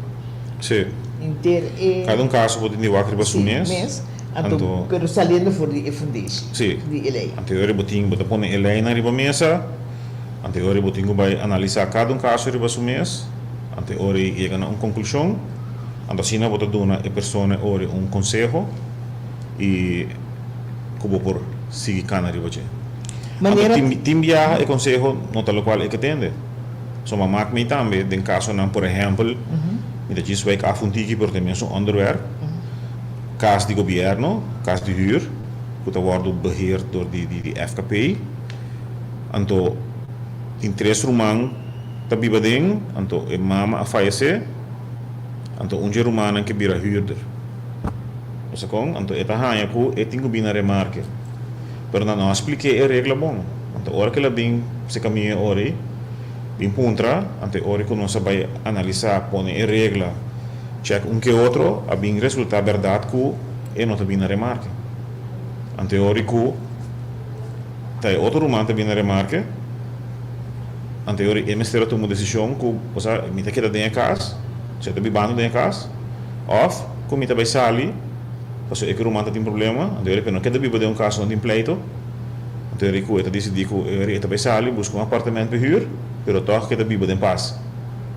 Sí. Inter e. Kada un kaso bo tin di wak riba su mes. Mes. Anto, pero saliendo for di e fundeshi. Sí. Di e lei. Anto e ora bo tin, bo ta pone e leinan riba mesa. Anto e ora bo tin ku bai analisá kada un kaso riba su mes. Anto e ora yega na un konklushon. Anto asina bo ta duna e persona e ora un konseho i ku bo por sigui kana riba dje. Manera. Anto tin biaha e konseho no ta lokual e ke tende. So ma mak mi tambe den kasonan, por ehèmpel, mi ta djis wijk af un tiki pero ta e mesun onderwerp, kas di gobièrnu, kas di hür, ku ta wòrdu beheerd dor di di FKP. Anto tin tres ruman ta biba den, anto e mama a fayesé, anto un dje rumannan ke bira hürder. Bo sa kon? Anto e ta haña ku e tin ku bini na remarke. Pero nan no a splik'é e regla bon. Anto ora ku el a bin se kaminho e ora ei, bin puntra, anto e ora ku nos a bai analisá, pone e regla, chèk un ke otro, a bin resultá bèrdat ku e no ta bin na remarke. Anto e ora ku ta e otro ruman ta bin na remarke, anto e ora e mester a tuma un desishon ku, osea, mi ta keda den e kas, si e ta bibando den e kas, òf. ku mi ta bai sali, pasobra e ku ruman ta tin problema, anto e no keda biba den un kas no tin pleito, anto e ku e ta disidí ku e ta bai sali buska un apartement pa hür, pero tòg keda biba den pas.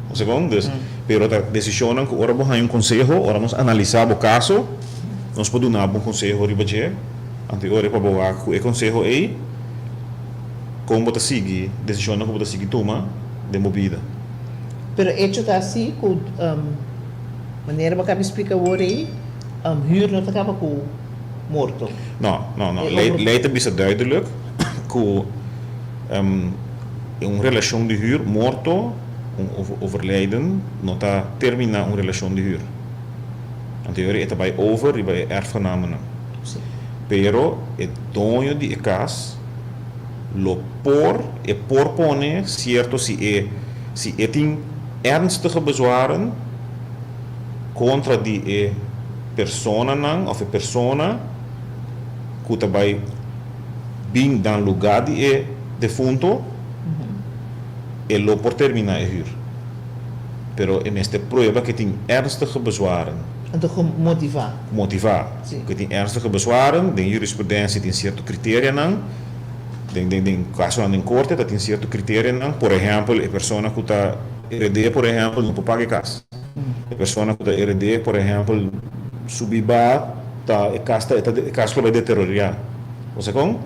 Bo sa kon? Dus, pero ta desishonnan ku ora bo haña un konseho, ora nos analisá bo kaso, nos por duna bo un konseho riba dje, anto e ora e pa bo wak ku e konseho ei, kon bo ta sigui, desishonnan ku bo ta sigui tuma den bo bida. Pero echo ta asi ku manera bo kaba splika awor ei, huur no ta kaba ku morto. No, no, no. Lei, lei ta bisa duidelijk ku un relashon di huur, morto, un overlijden, no ta terminá un relashon di huur. Anto e ora e ta bai over riba e erfgenamenan. Pero e doño di e kas lo por, e por pone sierto si e si e tin ernstige bezwaren kontra di e personanan òf e persona ku ta bai bin dan lugá di e defunto, e lo por terminá e hür. Pero e mester prueba ku e tin ernstige bezwaren. Anto ku motivá. Ku motivá. Sí. Ku e tin ernstige bezwaren. Den jurisprudensia tin sierto kriterianan. Den den den kasonan den korte ta tin sierto kriterianan. Por ehèmpel e persona ku ta hered'é por ehèmpel no por paga e kas. E persona ku ta hered'é por ehèmpel su biba ta e kas ta e kas lo bai deteriorá. Bo sa kon?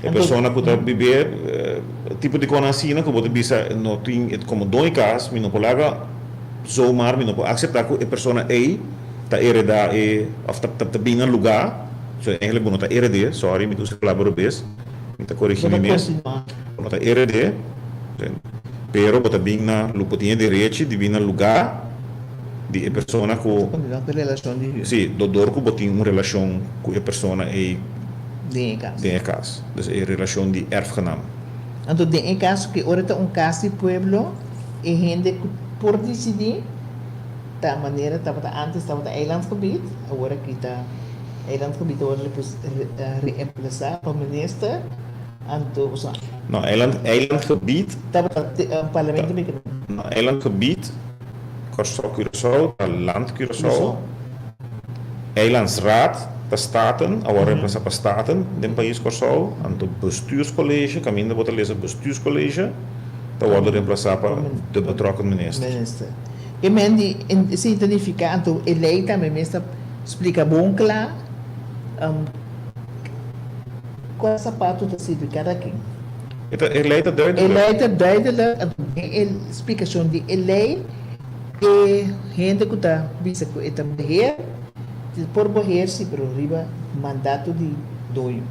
E persona ku ta bib'é tipo di kosnan asina ku bo ta bisa no tin komo doño kas mi no por laga zomaar mi no por akseptá ku e persona ei ta heredá e òf ta ta bin na lugá so eigenlijk bo no ta hered'é sorry mi ta usa e palabra robes mi ta korigí mi mes bo no ta hered'é pero bo ta bin na bo tin e derechi di bin na lugá di e persona ku Continua ku e relashon di huur. Sí, dor ku bo tin un relashon ku e persona ei Den e kas. den e kas. Dus e relashon di erfgenaam. Anto den e kaso ku ora ta un kas di pueblo, e hende ku por disidí ta manera tabata antes tabata eilandgebied, awor aki ta eilandgebied a wòrdu reemplasá pa minister, anto No, eiland eilandgebied. Tabata parlamento No, eilandgebied. Kòrsou Curaçao ta Land Curaçao, Eilandsraad ta Staten, awor reemplasa pa Staten den pais Kòrsou, anto Bestuurscollege, kaminda bo ta lesa Bestuurscollege, ta wòrdu reemplasa pa de betrokken minister. Minister. E men di esei ta nifiká anto e lei tambe mes ta splika bon kla kua sapato ta sirbi kada ken. E ta, e lei ta E duidelijk. lei ta duidelijk, anto den e splikashon di e lei, e hende ku ta bisa ku e ta beheer, e por beheer si, pero riba mandato di doño.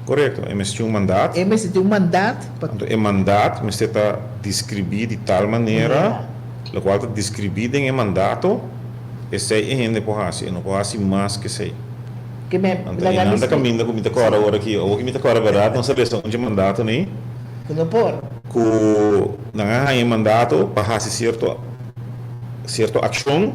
Korekto, e mester tin un mandat. E mester tin un mandat pa. Anto e mandat mester ta deskribí di tal manera, lokual ta deskribí den e mandato, esei e hende por hasi, e no por hasi mas ku esei. Ke me Anto laga einan mi ta splika. kaminda ku mi ta kòrda ora ki, awor ki mi ta kòrda bèrdat nos a lesa un dje mandato nei. Ku no por. Ku nan a haña e mandato pa hasi sierto sierto akshon.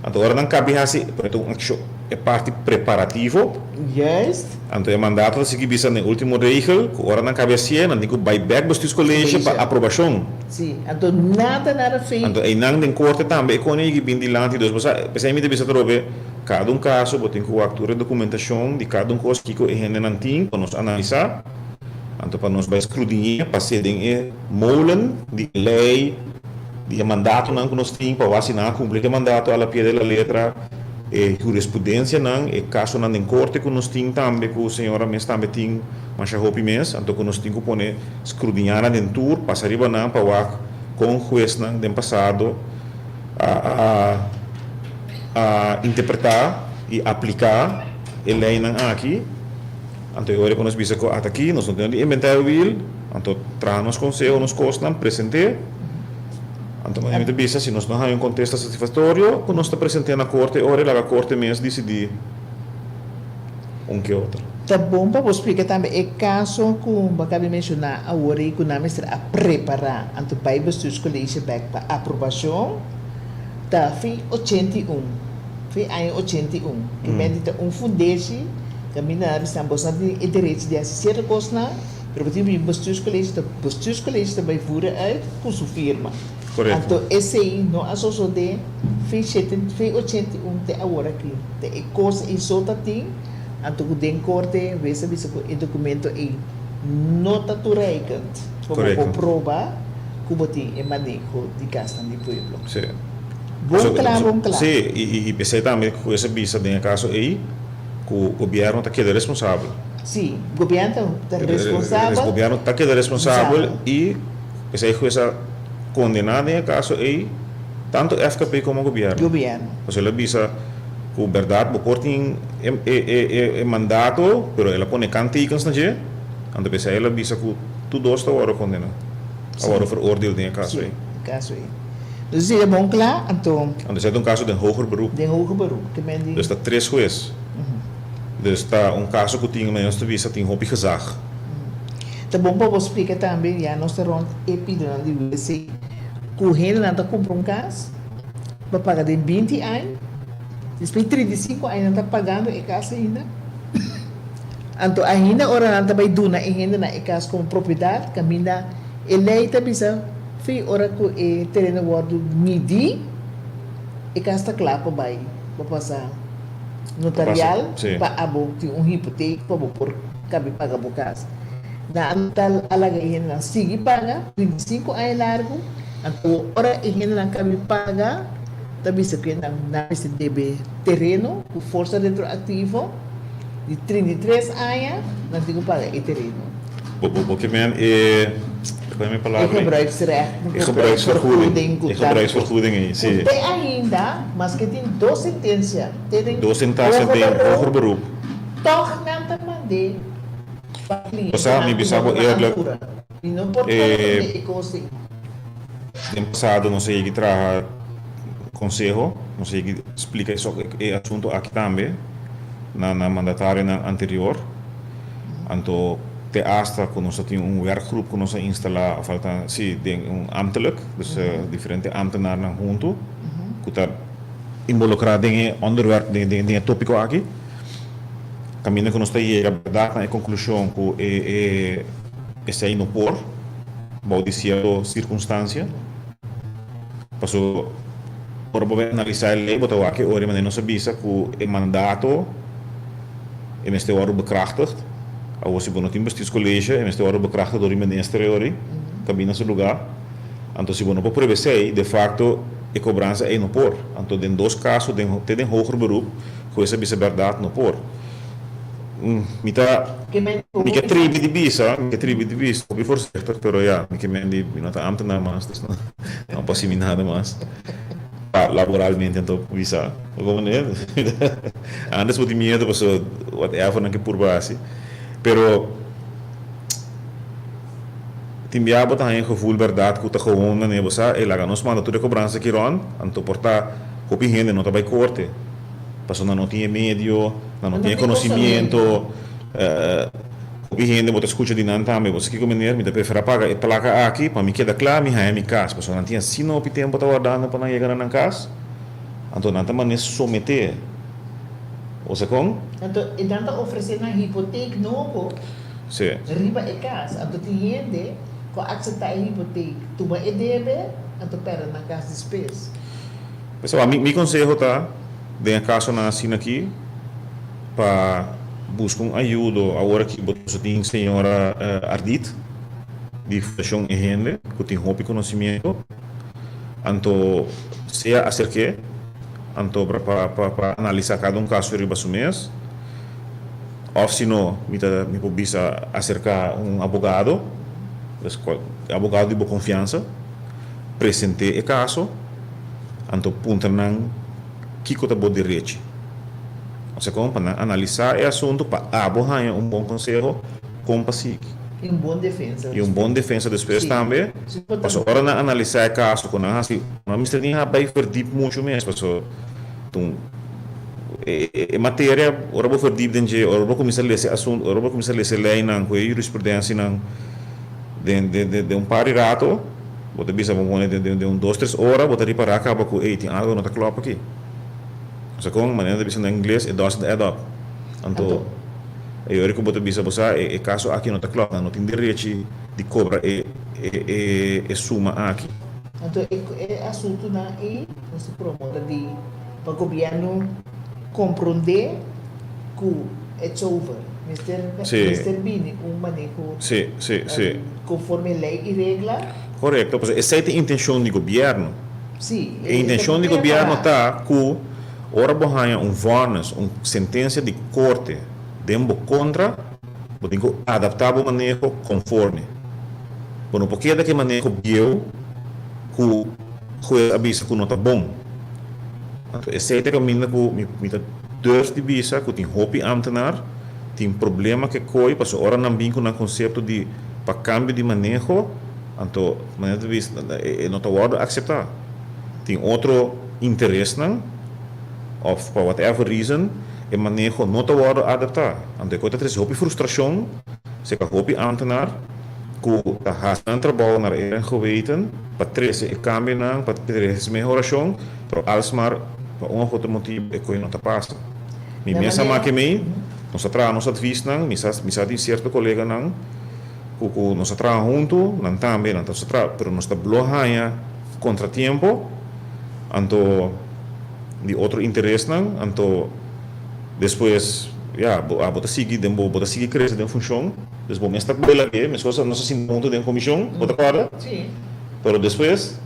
Anto ora nan kabi hasi, por ejemplo un akshon, e parti preparativo. Juist. Anto e mandato ta sigui bisa na e ultimo regel ku ora nan kabi hasié nan tin ku bai bèk Bestuurscollege pa aprobashon. Si, anto nada nada fei. Anto einan den korte tambe e kone yigi bin dilanti dus bo sa, p'esei mi ta bisa atrobe. Kada un kaso bo tin ku wak tur e dokumentashon di kada un kos kiko e hendenan tin pa nos analisá, anto pa nos bai skrudiñ'é pas'é den e molen di e lei, di e mandatonan ku nos tin pa wak si nan a kumpli ku e mandato a la pie de la letra, e hurisprudensianan, e kasonan den korte ku nos tin tambe ku señora mes tambe tin masha hopi mes, anto ku nos tin ku pone skrudiñá nan den tur, pasa riba nan pa wak kon huesnan den pasado a a interpretá i apliká e leinan aki, anto e ora ku nos bisa ku ata aki nos no tin di inventá e wiel, anto traha nos konseho, nos kosnan, present'é, anto manera mi ta bisa si nos no haña un kontesta satisfaktorio ku nos ta present'é na korte e ora i laga korte mes disidí un ke otro. Ta bon pa bo splika tambe e kaso ku bo a kabi menshoná awor ei ku nan mester a prepará anto bai Bestuurscollege bèk pa aprobashon. Ta fin 81, fin aña 81, ki menti ta un fundeshi kaminda nan a bisa boso nan tin e derecho di hasi sierto kosnan, pero bo tin bin Bestuurscollege, ta Bestuurscollege ta bai voeren uit ku su firma. Korekto. Anto esei no a sosodé fin. Fe shete, fe 81 te awor aki. Te e kos ei so ta tin, anto ku den korte hues a bisa ku e dokumento ei no ta toereikend pa bo por proba ku bo tin e maneho di kasnan di pueblo. Sí. Bon kla, bon kla. Sí, i p'esei tambe hues a bisa den e kaso ei ku gobièrnu ta keda responsabel. Sí, gobièrnu ta responsabel. Gobièrnu ta keda responsabel i p'esei hues a kondená den e kaso ei tantu FKP komo gobièrnu. Gobièrnu. Pasobra el a bisa ku bèrdat bo por tin e mandato, pero el a pone kanttekens na dje, anto p'esei el a bisa ku tur dos ta wòrdu kondená, a wòrdu veroordeel den e kaso ei. Sí, e kaso ei. Dus esei ta bon kla, anto. Anto esei ta un kaso den hoger beroep. Den hoger beroep, ke men di. Dus ta tres hues. Dus ta un kaso ku tin, manera nos ta bisa, tin hopi gezag. Ta bon pa bo splika tambe, ya nos ta rond e pidonan di WC, ku hendenan ta kumpra un kas, pa paga den 20 aña, despues di 35 aña nan ta pagando e kas ainda. Anto ainda ora nan ta bai duna e hendenan e kas komo propiedat, kaminda e lei ta bisa fi ora ku e tereno wòrdu midí, e kas ta kla pa bai, pa pasa notarial, pa abo tin un hipotek pa bo por kabi paga bo kas. Nan ta a laga e hendenan sigui paga 35 aña largu, anto ora e hendenan kabi paga ta bisa ku nan mester debe tereno ku forsa retroaktivo di 33 aña nan tin ku paga e tereno. Bo ke men e, kua e palabra ei? E gebruiksrecht, e gebruiksvergoeding ku ta. E gebruiksvergoeding ei, si. Ku te ainda, maske tin dos sentensia te den Dos sentensia den hoger beroep. Tòg nan ta mand'é pa Pasá, mi klientenan ku bisa no bo ta na eerlijk, altura. Mi no por komprondé e kos ei. Den pasado nos a yegi traha konseho, nos a yegi splika e asuntu aki tambe na na mandatarionan anterior. Anto te asta ku nos a tin un werkgroep ku nos a instalá, òf alta si, den un ambtelijk, dus diferente ambtenarnan huntu ku ta involukrá den e onderwerp, den e tópiko aki. Kaminda ku nos ta yega bèrdat na e konklushon ku e e esei no por bou di sierto sirkunstansia. Paso ora bo bai analisá e lei bo ta wak e ora manera nos a bisa ku e mandato e mester wòrdu bekrachtigd. Awor si bo no tin bestuurscollege e mester wòrdu bekrachtigd dor di minister e ora ei ta bini na su lugá. Anto si bo no por prueba esei de fakto e kobransa ei no por. Anto den dos kaso den te den hoger beroep Hues a bisa bèrdat no por. Mi ta mi ke tribi di bisa, mi ke tribi di bisa, hopi voorzichtig, pero ya, mi ke men di mi no ta ambtenaar mas, dus no no por hasi mi nada mas. Pa laboralmente anto bisa, bo manera? Antes bo tin miedu pasobra whatever nan ke purba hasi, pero tin bia bo ta haña e gevoel bèrdat ku ta gewoon manera bo sa, ey laga nos manda tur e kobransa aki rònt, anto por ta hopi hende no ta bai korte. Pasobra nan no tin e medio, nan no tin e konosimiento. Hopi hende bo ta skucha di nan tambe, bo sa kiko meneer, mi ta preferá paga e plaka aki pa mi keda kla, mi haña mi kas. Pasobra nan tin asina hopi tempu ta wardando pa nan yega na nan kas, anto nan ta manera someté. Bo sa kon? Anto e nan ta ofresé nan hipotek nobo riba e kas. Anto tin hende ku a akseptá e hipotek, tuma e debe, anto pèrdè nan kas despues. Pasobra mi konseho ta, den e kasonan asina aki, pa buska un ayudo. Awor aki bo tin señora Ardit di Fundashon E Hende ku tin hopi konosimiento. Anto sea aserk'é anto pa pa analisá kada un kaso riba su mes. Òf si no, mi ta mi por bisa aserká un abogado, abogado di bo konfiansa. Present'é e kaso, anto puntra nan kiko ta bo derechi. Osea kon pa nan analisá e asuntu pa abo haña un bon konseho kon pa sigui. I un bon defensa I un bon defensa despues tambe. Pasobra ora nan analisá e kaso ku nan hasi, nan mester tin bai verdiep muchu mes pasobra un e materia ora bo verdiep den dje, ora bo kuminsá lesa e asuntu, ora bo kuminsá lesa e leinan ku e jurisprudensianan. Den den den un par di rato bo ta bisa bo pone den den un dos tres ora bo ta ripará kaba ku ey tin algo no ta klòp aki. Sa kon manera ta bisa na ingles it doesn't add up. Anto e ora ku bo ta bisa bo sa e kaso aki no ta klòp nan no tin derechi di kobra e e e suma aki. Anto e e asuntunan ei nos ta promoda di pa gobièrnu komprondé ku it's over. Mester mester bini un maneho konforme lei i regla. Korekto, pasobra esei ta e intenshon di gobièrnu. E intenshon di gobièrnu ta ku ora bo haña un vòrnis, un sentensia di korte den bo kontra, Bo tin ku adaptá bo maneho konforme. Bo no por keda ku e maneho bieu ku hues a bisa ku no ta bon. Anto esei ta e kaminda ku mi ta durf di bisa ku tin hopi ámtenar tin problema ku e koi pasobra ora nan bin ku nan konsepto di pa kambio di maneho anto manera ta bisa e no ta wòrdu akseptá. Tin otro interesnan. Of pa whatever reason e maneho no ta wordo adapta. Anto e koe ta trese hopi frustracion serka hopi ambtenaar ku ta hasi nan trabou naar eer en geweten pa trese e kambionan, pa trese mehoracion, pero alsmaar pa un of otro motibu e koe no ta pasa. Mi mes a make mei, nos a traha nos adviesnan, mi sa mi sa tin cierto coleganan ku ku nos a traha huntu, nan tambe nan ta traha, pero nos ta blo haña contratiempo, anto. Di otro interesnan, anto despues ya bo abo ta sigui den bo bo ta sigui crece den funcion, dus bo mes ta bay lag'e, meskos nos a sinta hunto den comision, bo ta corda? Sí. Pero despues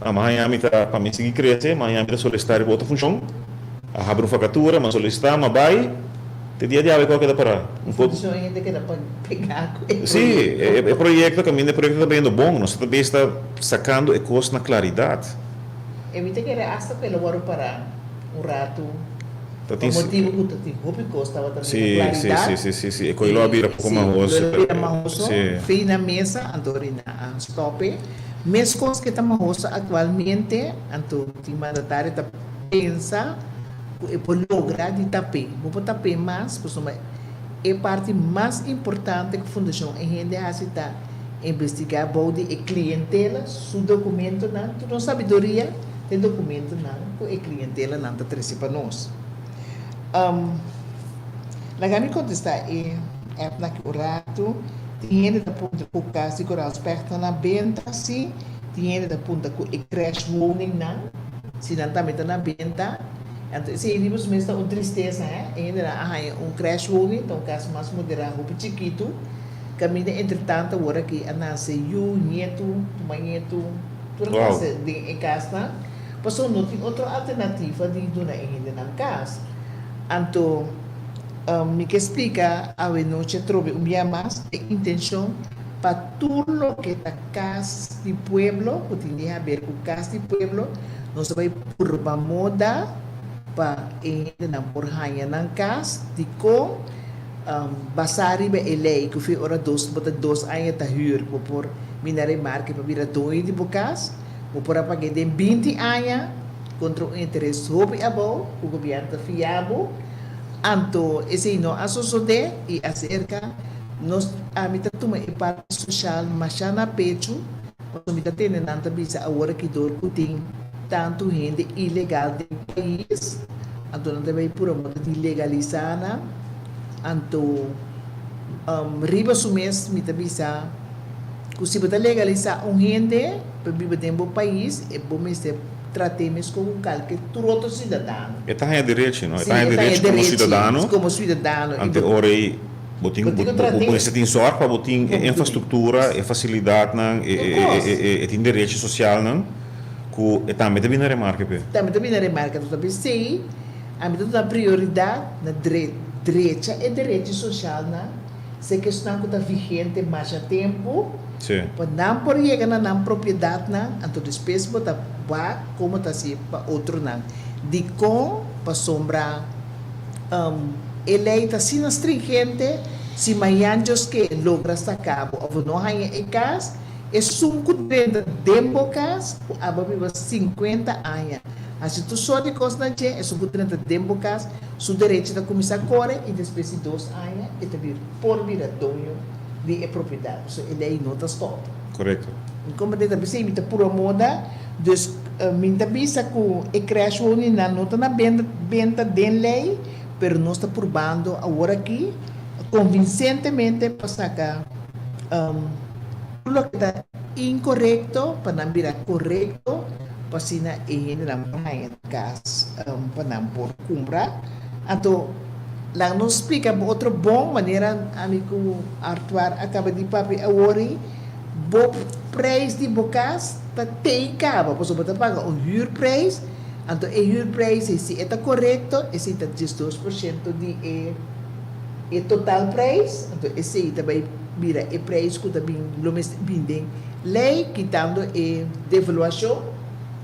a mi haña mi ta pa mi sigui crece, mi haña mi ta solicita riba otro funcion, a habri un vacatura, mi a solicita, mi a bay, te dia di awe cu a keda para. Un funcion hende keda pa pega cu e proyecto. Sí, e proyecto caminda e proyecto ta bayendo bon, nos ta bes ta sacando e cos na claridad. E mi ta kere asta ku el a wòrdu pará un ratu pa motibu ku ta tin hopi kos tabata mira klaridat. Sí, sí, sí, e kos lo a bira poko mahoso. Lo a bira mahoso, fei na mesa, anto Rina a stòp e. Meskos ku e ta mahoso aktualmente, anto tin mandatario ta pensa ku e por logra di tap'é. Bo por tap'é mas pasobra e parti mas importante ku Fundashon E Hende hasi ta Investigá bou di e klientela su dokumentonan, tur nos sabiduria ta e dokumentonan ku e klientelanan ta trese pa nos. Laga mi kontestá e app na ki un ratu. Tin hende ta puntra ku kas di Koraal Specht ta na benta? Sí. Tin hende ta puntra ku e crèshwoningnan, si nan tambe ta na benta. Anto esei riba su mes ta un tristesa, hè. E hendenan a haña un crèshwoning, ta un kas mas moderá, hopi chikitu. Caminda entretanto awor aki a nace yu, nietu, tuma nietu, tur a nace den e casnan, pasobra no tin otro alternativa di duna e hendenan cas. Anto mi ke splica awe nochi atrobe un bia mas e intencion pa tur loke ta cas di pueblo, cu tin di haber cu cas di pueblo, nos ta bay purba moda pa e hendenan por haya nan cas, dicon? Basá riba e lei ku fi ora dos bo ta dos aña ta hür bo por mina remarke pa bira doño di bo kas, bo por a pag'é den 20 aña kontra un interes hopi abou ku gobièrnu ta fia bo. Anto esei no a sosodé i aserka nos ami ta tuma e parti soshal mashá na pechu pasobra mi ta tende nan ta bisa awor aki dor ku tin tantu hende ilegal den pais anto nan ta bai pura moda di legalisá nan. Anto riba su mes mi ta bisa ku si bo ta legalisá un hende pa biba den bo pais e bo mester trat'é mes komo kalke tur otro siudadano. E ta haña derechi, no? E ta haña derechi komo siudadano. Komo siudadano. Ante ora ei bo tin bo mester tin sòrg pa bo tin e infrastruktura, e fasilidatnan, e tin derechi sosialnan ku e tambe ta bini na remarke p'e. Tambe ta bini na remarke. Anto ta p'esei. Ami ta duna prioridat na drecha e derechi soshalnan, se ke esnan ku ta vigente masha tempu, pa nan por yega na nan propiedatnan, anto despues bo ta wak komo ta hasi pa otronan. Dikon? Pasobra e lei ta asina stringente, si mañan Dios ke logra saka bo òf bo no haña e kas, Esun ku drenta den bo kas, ku abo biba 50 aña, hasi tur sort di kos na dje, esun ku drenta den bo kas, su derecho ta kuminsá kore i despues di 2 aña e ta bir por bira doño di e propiedat. Pasobra e lei no ta stòp. Korekto. Mi komprendé ta p'esei mi ta pura moda, dus mi ta bisa ku e crash woningnan no ta na benta benta den lei, pero nos ta purbando awor aki konvinsentemente pa saka. Tur loke ta inkorekto pa nan bira korekto pa asina e hendenan por haña kas pa nan por kumpra. Anto laga nos splika bo otro bon manera ami ku Artuar a kaba di papia awor ei, bo prijs di bo kas ta tei kaba pasobra bo ta paga un huurprijs, anto e huurprijs ei si e ta korekto esei ta 12% di e e total prijs, anto esei ta bai bira e prijs ku ta bin lo mester bin den lei kitando e devaluashon,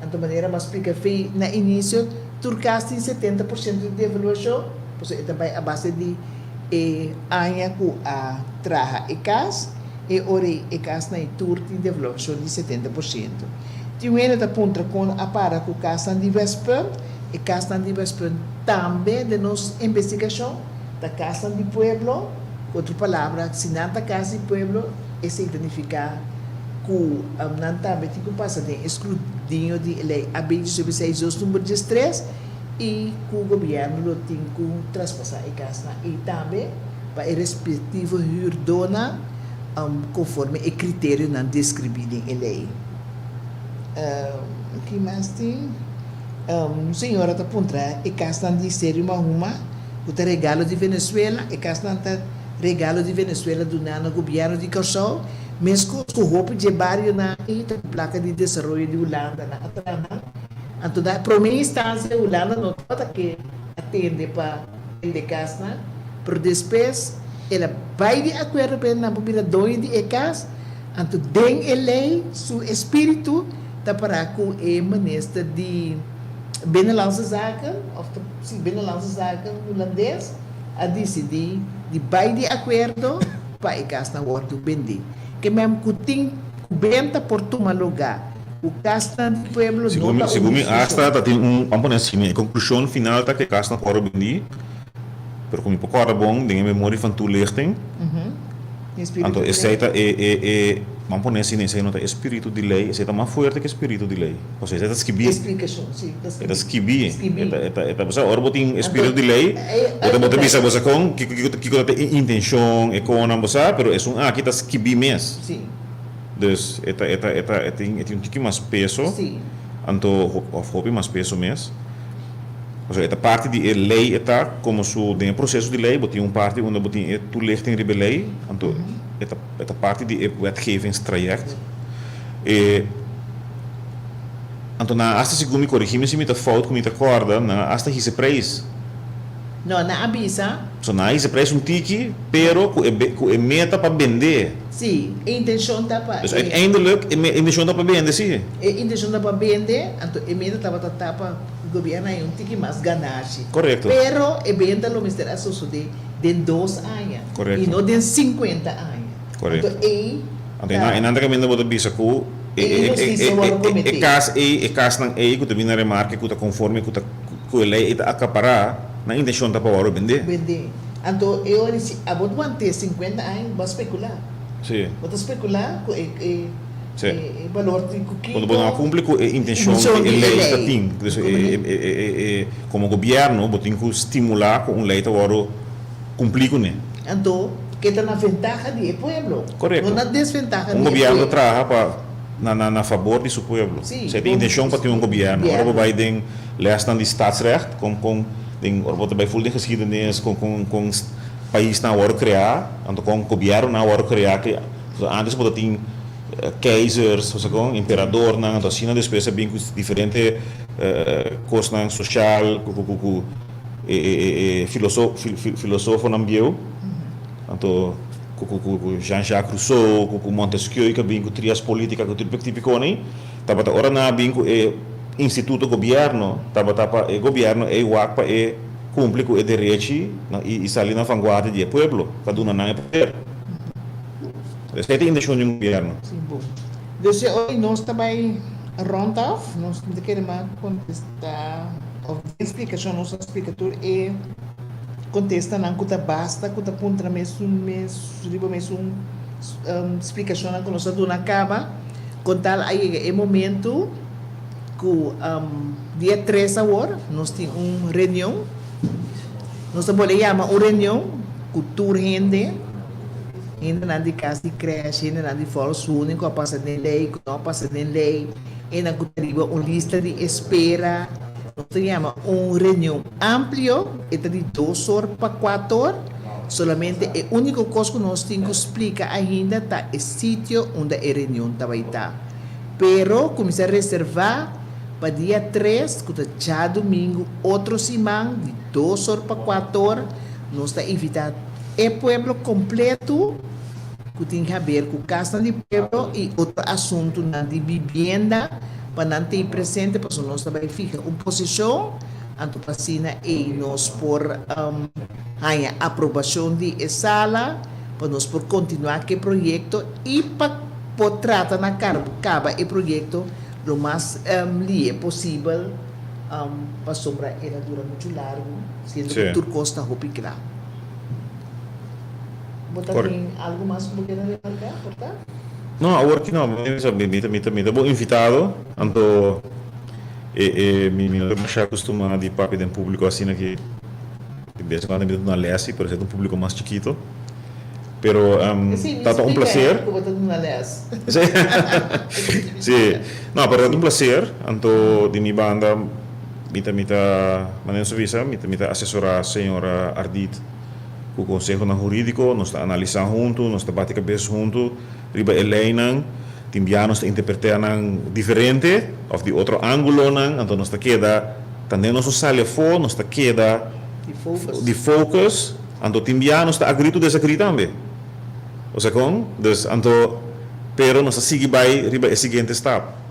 anto manera mi a splika fei na inisio tur kas tin 70% di devaluashon pasobra e ta bai a base di e aña ku a traha e kas, e ora ei e kasnan ei tur tin devaluashon di 70%. Tin un hende ta puntra kon a para ku kasnan di Westpunt, e kasnan di Westpunt tambe den nos investigashon ta kasnan di pueblo, ku otro palabra si nan ta kas di pueblo esei ta nifiká ku nan tambe tin ku pasa den e skrudinio di e lei AB 16 dos number 13 i ku gobièrnu lo tin ku traspasá e kasnan ei tambe pa e respektivo hürdónan konforme e kriterionan deskribí den e lei. Ki mas tin? Un señora ta puntra e kasnan di Serio Mahuma ku ta regalo di Venezuela. E kasnan ta regalo di Venezuela duná na gobièrnu di Kòrsou, meskos ku hopi dje barionan ei ta ku plaka di desaroyo di Hulanda nan a traha nan. Anto na promé instansia Hulanda no tabata ke atende pa bende kasnan, pero despues el a bai di akuerdo pa nan por bira doño di e kas. Anto den e lei su espíritu ta pará ku e minister di Binnenlandse Zaken, òf ta, sí, Binnenlandse Zaken hulandes a disidí di bai di akuerdo pa e kasnan wòrdu bendí. Ke mem ku tin ku benta por tuma lugá ku kasnan di pueblo no Segun mi, ta un segun mi diskushon. asta ta tin un, ban pone asina, e konklushon final ta ku e kasnan por wòrdu bendí, pero ku mi por kòrda bon den e memoria van toelichting, Anto esei ta e, e, e, ban pone asina, esei no ta e spiritu di lei, esei ta mas fuerte ku e spiritu di lei. Pasobra esei ta skibí. E ta skibí. E ta, e ta, e ta, pasobra ora bo tin e spiritu di lei, bo ta, bo ta bisa bo sa kon, kiko, kiko, kiko ta e intenshon, e konan, bo sa, pero esun aki ta skibí mes. Dus e ta, e ta, e ta, e tin, e tin un tiki mas peso, anto, òf hopi mas peso mes. Pasobra e ta parti di e lei e ta komo su den e proseso di lei bo tin un parti unda bo tin e toelichting riba e lei anto e ta e ta parti di e wetgevingstraject e anto nan a hasta segun mi korigi mi si mi ta fout ku mi ta kòrda nan a hasta hisa e preis. No, nan a bisa. So nan a hisa e preis un tiki pero ku e ku e meta pa bende. Sí, e intenshon ta pa Dus e. uiteindelijk e intenshon ta pa bende sí. E intenshon ta pa bende anto e meta tabata ta pa. Gobierno hay un tiki mas ganashi. Correcto. Pero e benta lo mester a sosode den 2 aña. Correcto. Y no den 50 aña. Correcto. Anto ey Anto e nan ta caminda bo ta bisa cu E injusticia worde comete. e cas ey, e casnan ey cu ta bini na remarke cu ta conforme cu ta cu e ley ey ta acapara, nan intencion ta pa worde bende. Bende. Anto e ora si abo ta wante 50 aña bo a specula. Si. Bo ta specula cu e e. Sí. E balor di ku kiko. Cuando bo no a cumpli cu e intencion di e ley ta tin. Dus como gobierno bo tin cu stimula cu un ley ta wordo cumpli cune. Anto ke ta na ventaha di e pueblo. Corecto. No na desventaha di e Un pueblo. gobierno ta traha pa na fabor di su pueblo. Sí. Esei ta e intencion pa tin un gobierno. Ora bo bay den lesnan di staatsrecht con con den ora bo ta bay full den geschiedenis con con con paisnan a wordo crea anto con gobiernonan a wordo crea ke antes bo ta tin keizers, o sea kon, emperadornan, anto asina despues a bin ku diferente kosnan sosial ku ku ku e e e filosofonan bieu, anto ku ku ku Jean Jacques Rousseau, ku ku Montesquieu ku a bin ku trias politica ku tur tipiko nei, tabata ora nan a bin ku e instituto gobierno tabata pa e gobierno ei wak pa e kumpli ku e derechi i sali na vanguardia di e pueblo pa duna nan e poder. Esei ta e intencion di un gobierno. Sí, bon. Dus e ora nos ta bai rond af, nos no ta kere mas contesta of den splicacion nos a splica tur e contestanan cu ta basta cu ta puntra mesun mes riba mesun splicacionnan cu nos a duna caba. Con tal a yega e momento cu dia 3 awor nos tin un reunion. Nos ta bolbe yama un reunion cu tur hende. Hendenan di kas di krèsh, hendenan di volkswoning ku a pasa den lei, ku no a pasa den lei, hendenan ku ta riba un lista di espera. Nos ta yama un reunion amplio, e ta di dos or pa kuater or. Solamente e úniko kos ku nos tin ku splika ainda ta e sitio unda e reunion ta bai ta. Pero kuminsá reservá pa dia tres, ku ta djadumingu otro siman, di dos or pa kuater or. Nos ta invitá e pueblo kompletu ku tin haber ku kasnan di pueblo i otro asuntunan di bibienda pa nan tei presente pasobra nos ta bai fiha un posishon anto pa asina ei nos por haña aprobashon di e sala pa nos por kontinuá ku e proyekto i pa por trata na kaba e proyekto lo mas lihe posibel. Pasobra el a dura muchu largu, siendo ku tur kos ta hopi kla. Bo ta tin algu mas ku bo kere remarká, por ta? No, awor ki no. Mi ta mi ta mi ta bo invitado, anto e e mi mi no ta masha akustumá di papia den públiko asina ki di bes en kuando mi ta duna lès si, pero esei ta un públiko mas chikito. Pero ta ta un placer. Ku bo ta duna les. Sí. No, pero ta un placer. Anto di mi banda mi ta mi ta manera nos a bisa mi ta mi ta asesora señora Ardit ku konsehonan hurídiko. Nos ta analisá huntu, nos ta bati kabes huntu riba e leinan. Tin bia nos ta interpretá nan diferente òf di otro ángulonan. Anto nos ta keda tandé nos no sali afó nos ta keda di focus. Anto tin bia nos ta agri tu desagri tambe. Osea kon? Dus anto pero nos ta sigui bai riba e siguiente stap.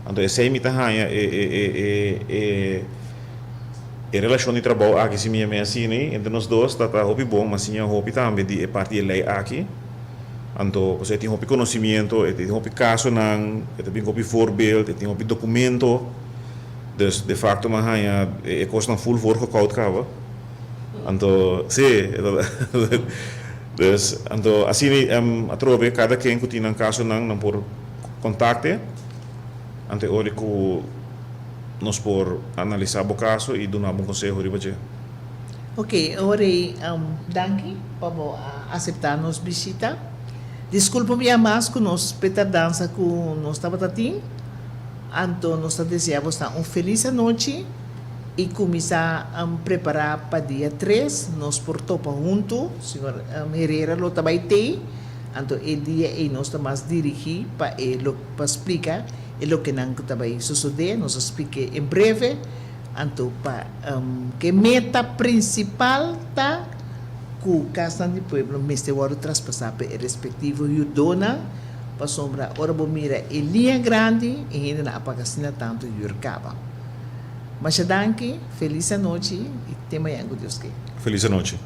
Anto esei mi ta haña e e e e e e relashon di trabou aki si mi yam'é asina entre nos dos ta ta hopi bon. M'a siña hopi tambe di e parti di e lei aki. Anto pasobra e tin hopi konosimiento, e tin hopi kasonan, e ta bin ku hopi voorbeeld, e tin hopi dokumento. Dus de facto m'a haña e kosnan ful voorgekoud kaba. Anto, sí, dus, anto asina atrobe kada ken ku tin nan kasonan nan por kontakte, anto e ora ku nos por analisá bo kaso i duna bo un konseho riba dje. Ok, ora ei danki pa bo a aseptá nos bishita. Diskulpa un bia mas ku nos p'e tardansa ku nos tabata tin, anto nos ta deseá bosnan un felis anochi. I kuminsá prepará pa dia tres nos por topa huntu. Señor Herrera lo ta bai tei, anto e dia ei nos ta mas dirigí pa e lo pa splika e lokenan ku ta bai sosodé. Nos a splik'é en breve, anto pa ke meta prinsipal ta ku kasnan di pueblo mester wòrdu traspasá pa e respektivo hürdónan, pasobra ora bo mira e liña grandi e hendenan a paga asina tantu hür kaba. Masha danki, felis anochi y te mañan cu Dios ke. Felis anochi.